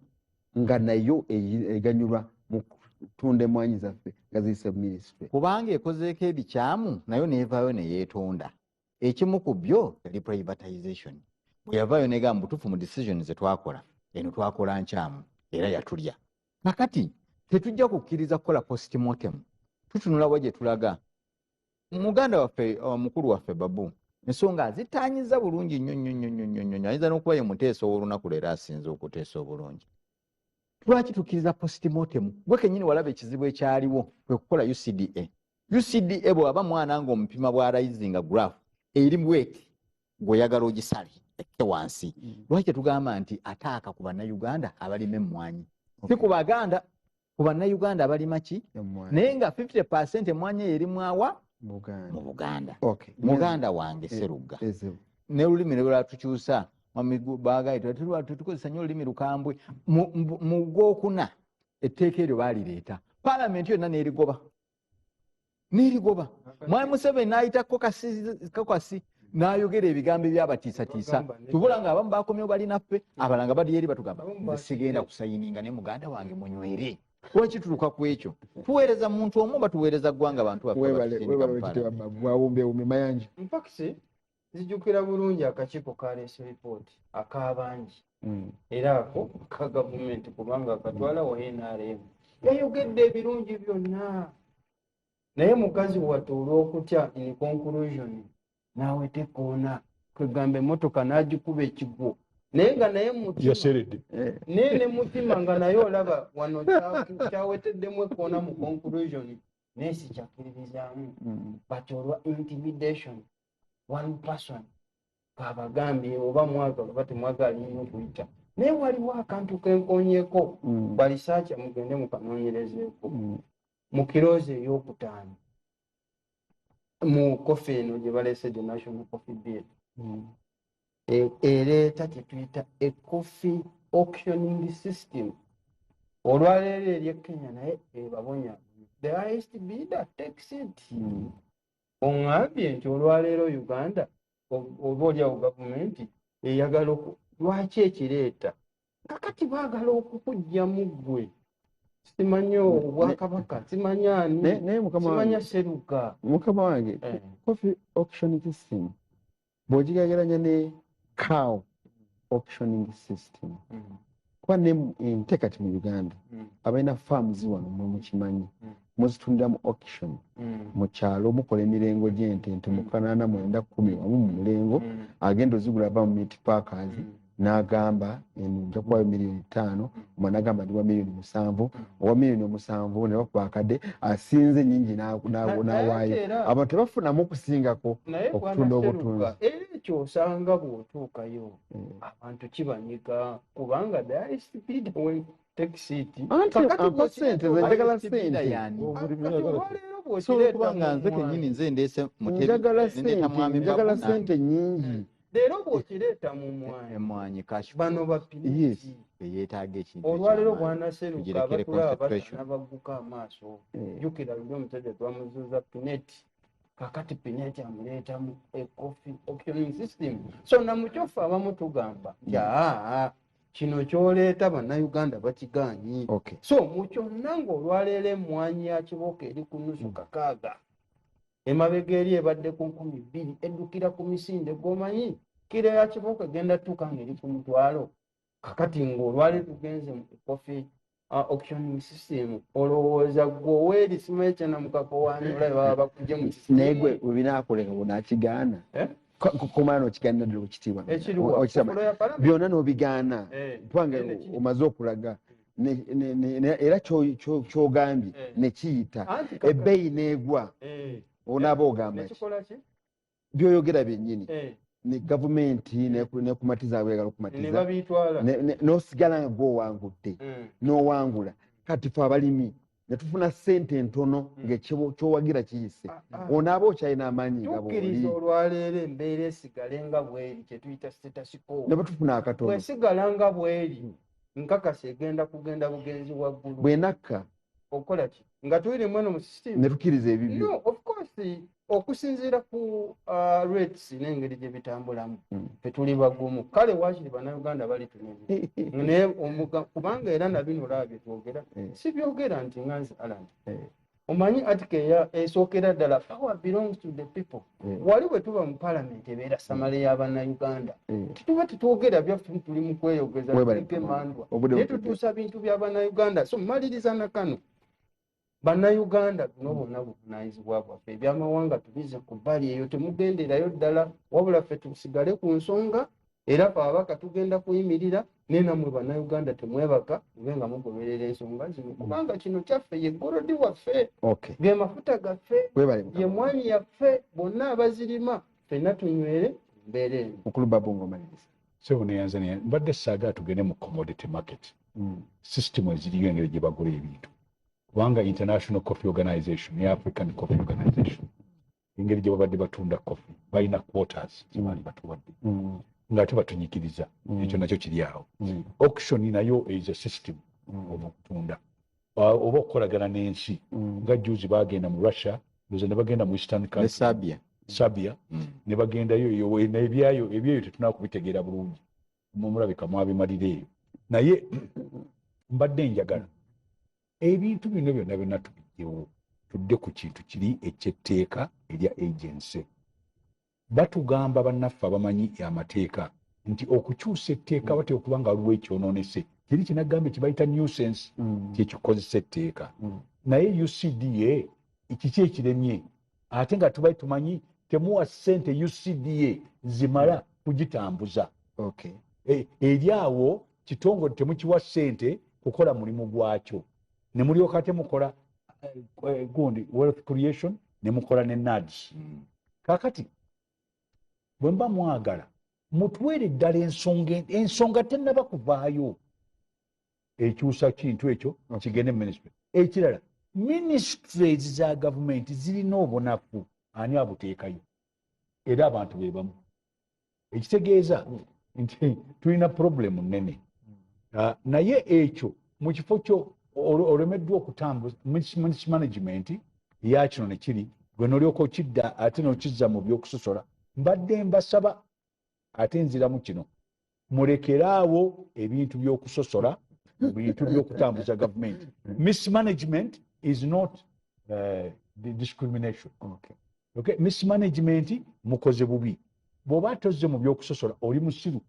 nga nayo eganyulwa mu kutunda emmwanyi zaffe nga ziyise mu minisitule? Kubanga ekozeeko ebikyamu nayo neevaayo neyeetonda. Ekimu ku byo yali privatization. Bwe yavaayo negamba butuufu mu decision ze twakola eno twakola nkyamu era yatulya. Kakati tetujja kukkiriza kukola postmortem, tutunula wa gye tulaga. Muganda waffe, omukulu waffe Babu, ensonga azitanyiza bulungi nnyo nnyo nnyo nnyo nnyo nnyo. Ayinza n'okuba ye muteesa ow'olunaku leero asinze okuteesa obulungi. Lwaki tukkiriza postmortem? Gwe kennyini walaba ekizibu ekyaliwo kwe kukola UCDA. UCDA bw'aba mwana ng'omupima bwa risinga graph eri bweti, ng'oyagala ogisale ekke wansi. Lwaki tetugamba nti ataaka ku Bannayuganda abalima emmwanyi, si ku Baganda, ku Bannayuganda abalima ki? Naye nga 50% emmwanyi eyo erimwawa mu Buganda. Muganda wange Serugga, n'olulimi lwatukyusa tetukozesa nnyo olulimi lukambwe. Mu gwokuna etteeka eryo baalireeta, paalamenti yonna n'erigoba. Mwami Museveni n'ayitako kakasi n'ayogera ebigambo ebyabatiisatiisa. Tubula nga abamu bakomyewo balinaffe, abalala nga bali eri batugamba nze sigenda kusayininga ne muganda wange munywere. Lwaki tutuuka ku ekyo? Tuweereza muntu omu oba tuweereza ggwanga? Bantu baffe. Mpakisi nzijukira bulungi akakiiko kaleese ripooti ak'abangi, era ako ka gavumenti kubanga akatwala wa NRM. Yayogedde ebirungi byonna, naye mukazi wattu olw'okutya in conclusion n'aweta ekoona, kwegamba emmotoka n'agikuba ekigwo, naye nga naye mutima naye ne mutima nga naye olaba wano kyaweteddemu ekoona mu conclusion, naye sikyakkiririzaamu. But olwa intimidation, one person kabagambye oba mwagala oba temwagala nnyo okuyita. Naye waliwo akantu kenkonyeko, balisaakya mugende mukanoonyerezeeko mu clause ey'okutaano mu coffee eno gye baleese, the National Coffee Bill, ereeta kyetuyita a coffee auctioning system. Olwaleero eri e Kenya naye ebabonya, the highest bidder takes it. Oŋŋambye nti olwaleero Uganda oba oliawo gavumenti eyagala, lwaki ekireeta? Kakati baagala okukuggyamu ggwe, simanyi obwakabaka, simanyi ani, simanya Seruka. Mukama wange, coffee auctioning system bw'ogigeraageranya ne cow auctioning system, kuba ne ente kati mu Uganda abalina farms wano mwe mukimanyi, muzitundira mu auction mu kyalo, mukola emirengo gy'ente, nte 8, 9, 10 wamu mu mulengo. Agenda ozigula ava mu meat packers n'agamba nja kuwayo 5 miliyoni, omwana agamba ndiwa 7 miliyoni, owa 7 miliyoni ne bakuba akadde, asinze nyingi n'awaayo. Abantu tebafunamu okusingako okutunda obutunzi. Era ekyo osanga bw'otuukayo abantu kibanyiga kubanga the highest bidder takes it. Ampa sente, nze njagala sente. Kubanga nze kenyini nze ndeese. Njagala sente, njagala sente nyingi. Leero bw'okireeta mu mwanyi, emwanyi cash bano bapiniti eyeetaaga ekintu. Olwaleero bwanaseruka abatulaba batana bagguka amaaso. Jjukira luli omusajja twamuzuuza Pinetti, kakati Pinetti amuleetamu ecoffee auctioning system. So namukyofe abamu tugamba nti aa, kino kyoleeta Bannayuganda bakigaanyi. So mu kyonna ng'olwaleero emmwanyi ya kibooko eri ku nusu kakaaga, emabega eri ebadde ku 2,000, eddukira ku misinde. Gwomanyi kiro ya kibooko egenda tuuka ng'eri ku 100,000. Kakati ng'olwaleero tugenze mu coffee auctioning system, olowooza gwe oweeri simanyi kyanamukako wani olabe baba bakujje mu Naye gwe webinaakoleka bonaakigaana kumala n'okigaanira ddala okitiibwa byonna n'obigaana, kubanga omaze okulaga era kyogambye nekiyita ebbeeyi n'egwa, onaaba ogamba ki? Byoyogera byennyini ne gavumenti nekumatiza bweyagala okumatiza, n'osigala nga gwowangudde n'owangula. Kati fe abalimi netufuna sente entono ngaekyowagira kiyise, onaaba okyalina amaanyi nga Tukkiriza olwaleero embeera esigale nga bweri, kyetuyita status quo. Ne bwetufuna akatono. Bwesigala nga bweri, nkakasa egenda kugenda bugenzi waggulu. Bwenakka. Okukola ki nga tuli mweno mu system ne tukiriza ebibyo. No, of course, okusinziira ku rates n'engeri gye bitambulamu, ffe tuli bagumu. Kale waakiri Bannayuganda bali tunene naye kubanga era na bino olaba bye twogera, si byogera nti nga nze Alan. Omanyi article esookera ddala, power belongs to the people. Wali bwe tuba mu parliament ebeera summary y'Abannayuganda. Tuba tetwogera byaffe, tuli mu kweyogeza, tuliko emandwa, naye tutuusa bintu by'Abannayuganda. So mmaliriza na kano: Bannayuganda, buno bwonna buvunaanyizibwa bwaffe. Ebyamawanga tubize ku bbali, eyo temugenderayo ddala, wabula ffe tusigale ku nsonga. Era fe ababaka tugenda kuyimirira, naye nammwe Bannayuganda temwebaka, mube nga mugoberera ensonga zino, kubanga kino kyaffe, ye gold waffe, ge mafuta gaffe, ye mwanyi yaffe. Bonna abazirima ffenna tunywere mbeera eno. Mukulu Babungo, maliriza. Sebo, neyanza. Mbadde saagala tugende mu commodity market system eziriyo, engeri gye bagula ebintu, kubanga International Coffee Organization ne African Coffee Organization, engeri gye babadde batunda coffee, balina quotas zebaali batuwadde ng'ate batunyikiriza. Ekyo nakyo kiri awo. Auction nayo is a system of okutunda oba okukolagana n'ensi, nga juzi bagenda mu Russia ndoza, ne bagenda mu eastern ne Serbia. Serbia, ne bagendayo eyo n'ebyayo. Ebyeyo tetunaba kubitegeera bulungi, mumulabika mwabimalira eyo. Naye mbadde njagala ebintu bino byonna byonna tubijjewo, tudde ku kintu kiri ekyetteeka erya agency. Batugamba bannaffe abamanyi amateeka nti okukyusa etteeka batera okuba nga waliwo ekyonoonese, kiri kinagambye kibayita nuisance, kyekikozesa etteeka. Naye UCDA kiki ekiremye, ate nga tubayi tumanyi temuwa ssente UCDA zimala kugitambuza? Eri awo kitongole temukiwa ssente kukola mulimu gwakyo, ne mulyoka ate mukola gundi wealth creation, ne mukola ne NAADS. Kakati bwe mba mwagala mutwere ddala ensonga, ensonga tennaba kuvaayo ekyusa kintu ekyo kigende mu ministry. Ekirala, ministries za gavumenti zirina obunafu. Ani abuteekayo? Era abantu be bamu, ekitegeeza nti tulina problem nnene. Naye ekyo mu kifo kyo olemeddwa okutambuza mismanagement yakino nekiri gwe nolyoka okidda ate nokizza mu byokusosola. Mbadde mbasaba, ate nziramu kino, mulekeraawo ebintu by'okusosola mu bintu by'okutambuza gavumenti. Mismanagement is not the discrimination. Okay. Mismanagement, mukoze bubi. Bw'oba tozze mu byokusosola, oli musiru,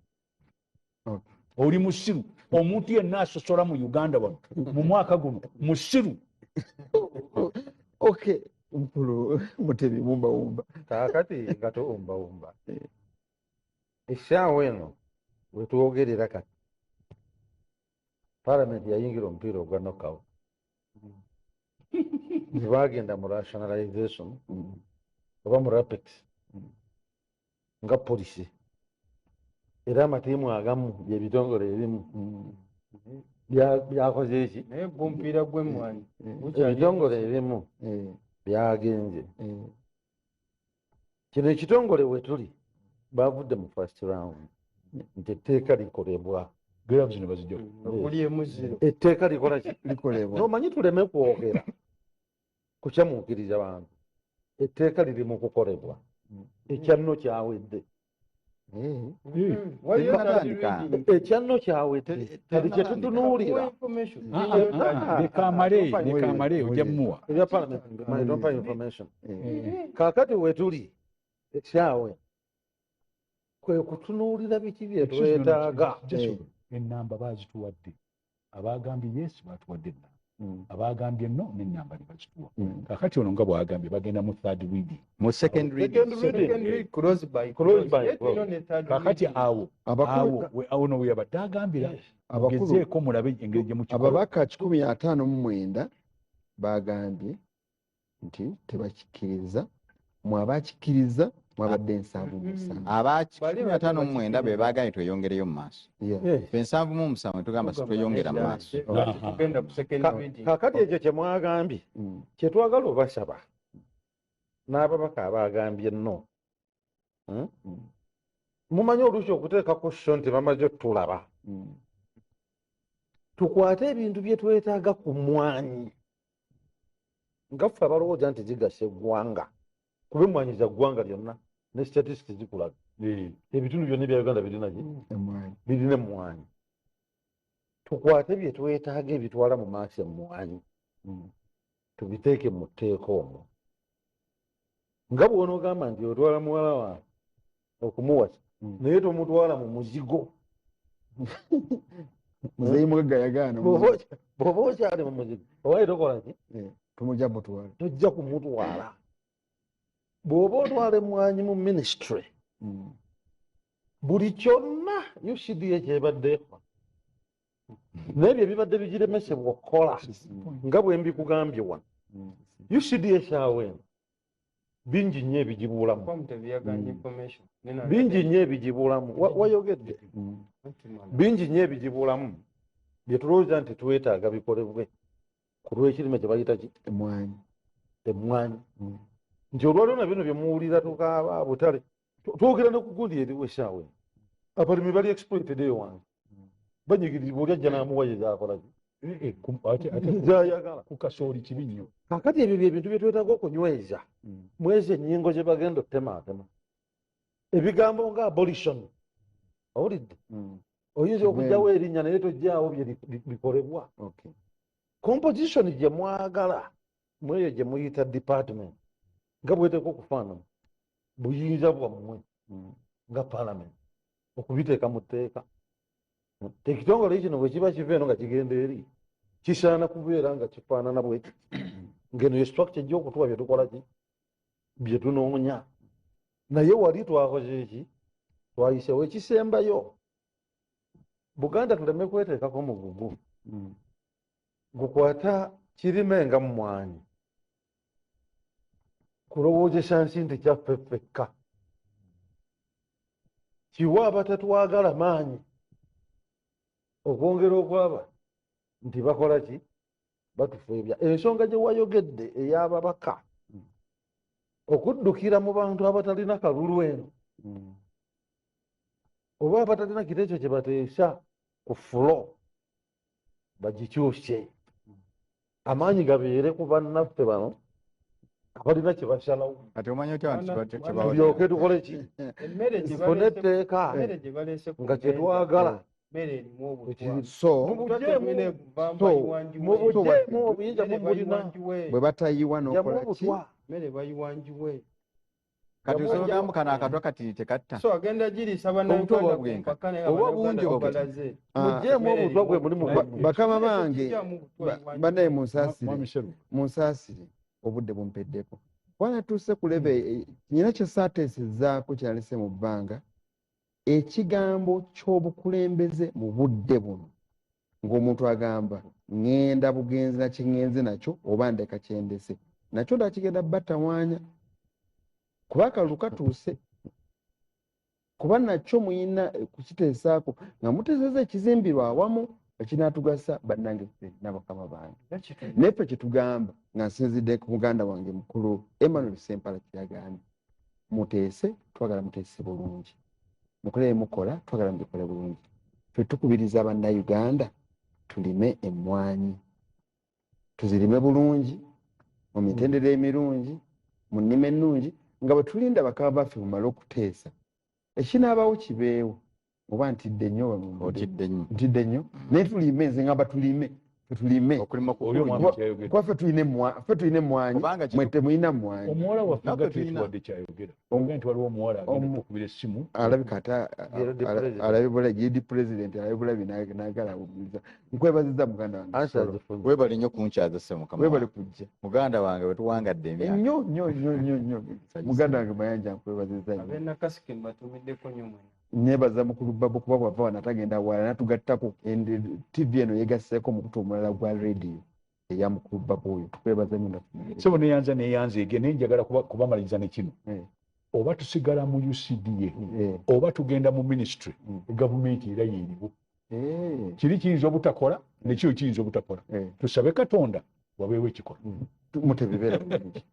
oli musiru. Omuntu yenna asosola mu Uganda wano mu mwaka guno musiru. Okay, mukulu Mutebi, wumbawumba. Kaakati nga tuwumbawumba, essaawa eno wetwogerera kati, palamenti yayingira omupiira ogwa knockout. Tebagenda mu rationalization oba mu rapex nga policy, era amatiimu agamu byebitongole ebimu byakoze eki? Naye gwo omupiira gw'emmwanyi Ebitongole ebimu byagenze. Kino ekitongole wetuli bavudde mu first round nti etteeka likolebwa. Gloves ne bazijjako. Okuli emuziro. Etteeka likola ki? Likolebwa. Nomanyi tuleme kwogera kukyamuukiriza bantu. Etteeka liri mu kukolebwa, ekyanno kyawedde. Waliyo Tennatandika. Ekyanno kyawedde, kati kyetutunuulira Leka amale, leka amale, ojja mumuwa. Ebya parliament, male, tompa information. Kaakati wetuli ekyawe kwe kutunuulira biki bye twetaaga. Enamba bazituwadde. Abagambye yes batuwadde enamba, abagambye no n'enamba ne bazituwa. Kakati ono nga bwagambye bagenda mu third reading. Mu second reading. Second reading, clause by Clause by Yet clause. you know ne third Kakati reading. awo awo awo no weyabadde agambira Abakulu gezeeko mulabe engeri gye mukikola. Ababaka 159 bagambye nti tebakikkiriza, mwe abakikkiriza mwabadde 77. Aba 159 be bagambye tweyongereyo mu maaso. Ffe 77 tugamba situyongera mu maaso. Tugenda ku second reading. Kaakati ekyo kye mwagambye kyetwagala obasaba n'ababaka abagambye no. Mumanyi oluusi okuteekako sso nti bamaze otulaba, tukwate ebintu bye twetaaga ku mwanyi. Nga ffe abalowooza nti zigasa eggwanga, kuba emmwanyi za ggwanga lyonna ne statistics zikulaga. Ebitundu byonna ebya Uganda birina ki? Birina emmwanyi. Tukwate bye twetaaga ebitwala mu maaso emmwanyi, tubiteeke mu tteeka omwo. Nga bw'onoogamba nti otwala muwala wange okumuwasa, naye tomutwala mu muzigo. Muzeeyi Mugagga yagaana. Bw'oba okyali mu muzigo, owaye tokola ki? Tumujja mutwala. Tojja kumutwala. Bw'oba otwala emmwanyi mu minisitule, buli kyonna UCDA kyebadde ekola n'ebyo ebibadde bigiremesebwa okukola nga bwe mbikugambye wano. UCDA essaawa eno bingi nnyo ebigibulamu. Bingi nnyo ebigibulamu. Wayogedde. Bingi nnyo ebigibulamu bye tulowooza nti twetaaga bikolebwe ku lw'ekirime kye bayita ki? Emmwanyi. Emmwanyi. Nti olwaliwo na bino bye muwulira tukaaba butale. Twogera ne ku gundi eriwo essaawa eno. Abalimi bali exploited eyo wansi. Banyigirizibwa oli ajja n'amuwa ye z'akola ki? Z'ayagala. Ku kasooli kibi nnyo. Kaakati ebyo bye bintu bye twetaaga okunyweza. Mwezi ennyingo gye bagenda okutemaatema. Ebigambo nga abolition. Owulidde? Oyinza okuggyawo erinnya naye toggyawo bye bikolebwa. Composition gye mwagala mweyo gye muyita department nga bweteekwa okufaanana buyinza bwammwe nga parliament okubiteeka mu tteeka. Ekitongole kino bwe kiba kiva eno nga kigenda eri kisaana kubeera nga kifaanana bwe kiti, ng'eno ye structure ejja okutuwa bye tukola ki, bye tunoonya. Naye wali twakoze eki? Twayiseewo ekisembayo. Buganda tuleme kweteekako mugugu gukwata kirime nga mmwanyi kulowoozesa nsi nti kyaffe ffekka, kiwa abatatwagala maanyi okwongera okulaba nti bakola ki, batufeebya. Ensonga gye wayogedde ey'ababaka okuddukira mu bantu abatalina kalulu eno oba abatalina kiro ekyo kye bateesa ku fulo bagikyuse, amaanyi gabeere ku bannaffe bano abalina kye basalawo. Kati omanyi otya nti tulyoke tukole ki, tufune etteeka nga kye twagala. Mubugyeemu obuyinza mubulina bwe batayiwa n'okola ki? Mmere bayiwanjiwe. Kati osobola kano akatwa kati tekatta. So agenda giriisa bannayuganda ku mpaka naye obungi balaze. Mugyeemu obutwa bwe muli mu bakama bange bannaye munsaasire obudde bumpeddeko. Wanatuuse ku leve nyina kye saateesezaako kyalese mu bbanga ekigambo ky'obukulembeze mu budde buno ng'omuntu agamba ŋŋenda bugenzi na kye ŋŋenze nakyo oba ndeka kyendese nakyo ndakigenda batawaanya kuba akalulu katuuse, kuba nakyo muyina kukiteesaako nga muteeseza ekizimbirwa awamu ekinaatugasa bannange ffenna bakama bange. Naye ffe kye tugamba nga nsinzidde ku muganda wange mukulu Emmanuel Ssempala kyeyagambye, muteese, twagala muteese bulungi, mukole mukola, twagala mubikole bulungi. Ffe tukubiriza bannayuganda tulime emmwanyi, tuzirime bulungi mu mitendera emirungi, mu nnima ennungi, nga bwe tulinda bakama baffe bumale okuteesa ekinaabawo kibeewo. Oba ntidde nnyo ntidde nnyo, naye tulime, nze ngamba tulime, tulime kuba ffe tulina emmwanyi, mwe temulina mmwanyi. Omuwala waffe nga twetuwadde kyayogera nti waliwo omuwala agenda tukubira essimu alabika ate alabibula gidi president alabibula n'agala awummuliza. Nkwebaziza muganda wange, webale nnyo kunkyaza ssebo mukama, webale kujja muganda wange, wetuwangadde emyaka nnyo nnyo nnyo nnyo. Muganda wange Mayanja nkwebaziza nnyo. Ab'e mbatumiddeko nnyo mwena. Nebaza mukulu Babu kuba bw'ava wano atagenda wala n'atugattako TV eno yegasseeko omukutu omulala gwa radio eya mukulu Babu oyo, tukwebaza nnyo. Ssebo neyanza neyanzeege, naye njagala kubamaliriza ne kino. Oba tusigala mu UCDA oba tugenda mu ministry, gavumenti era yeeriwo. Kiri kiyinza obutakola ne kiro kiyinza obutakola. Tusabe Katonda wabeewo ekikola. Mutebibeera bulungi.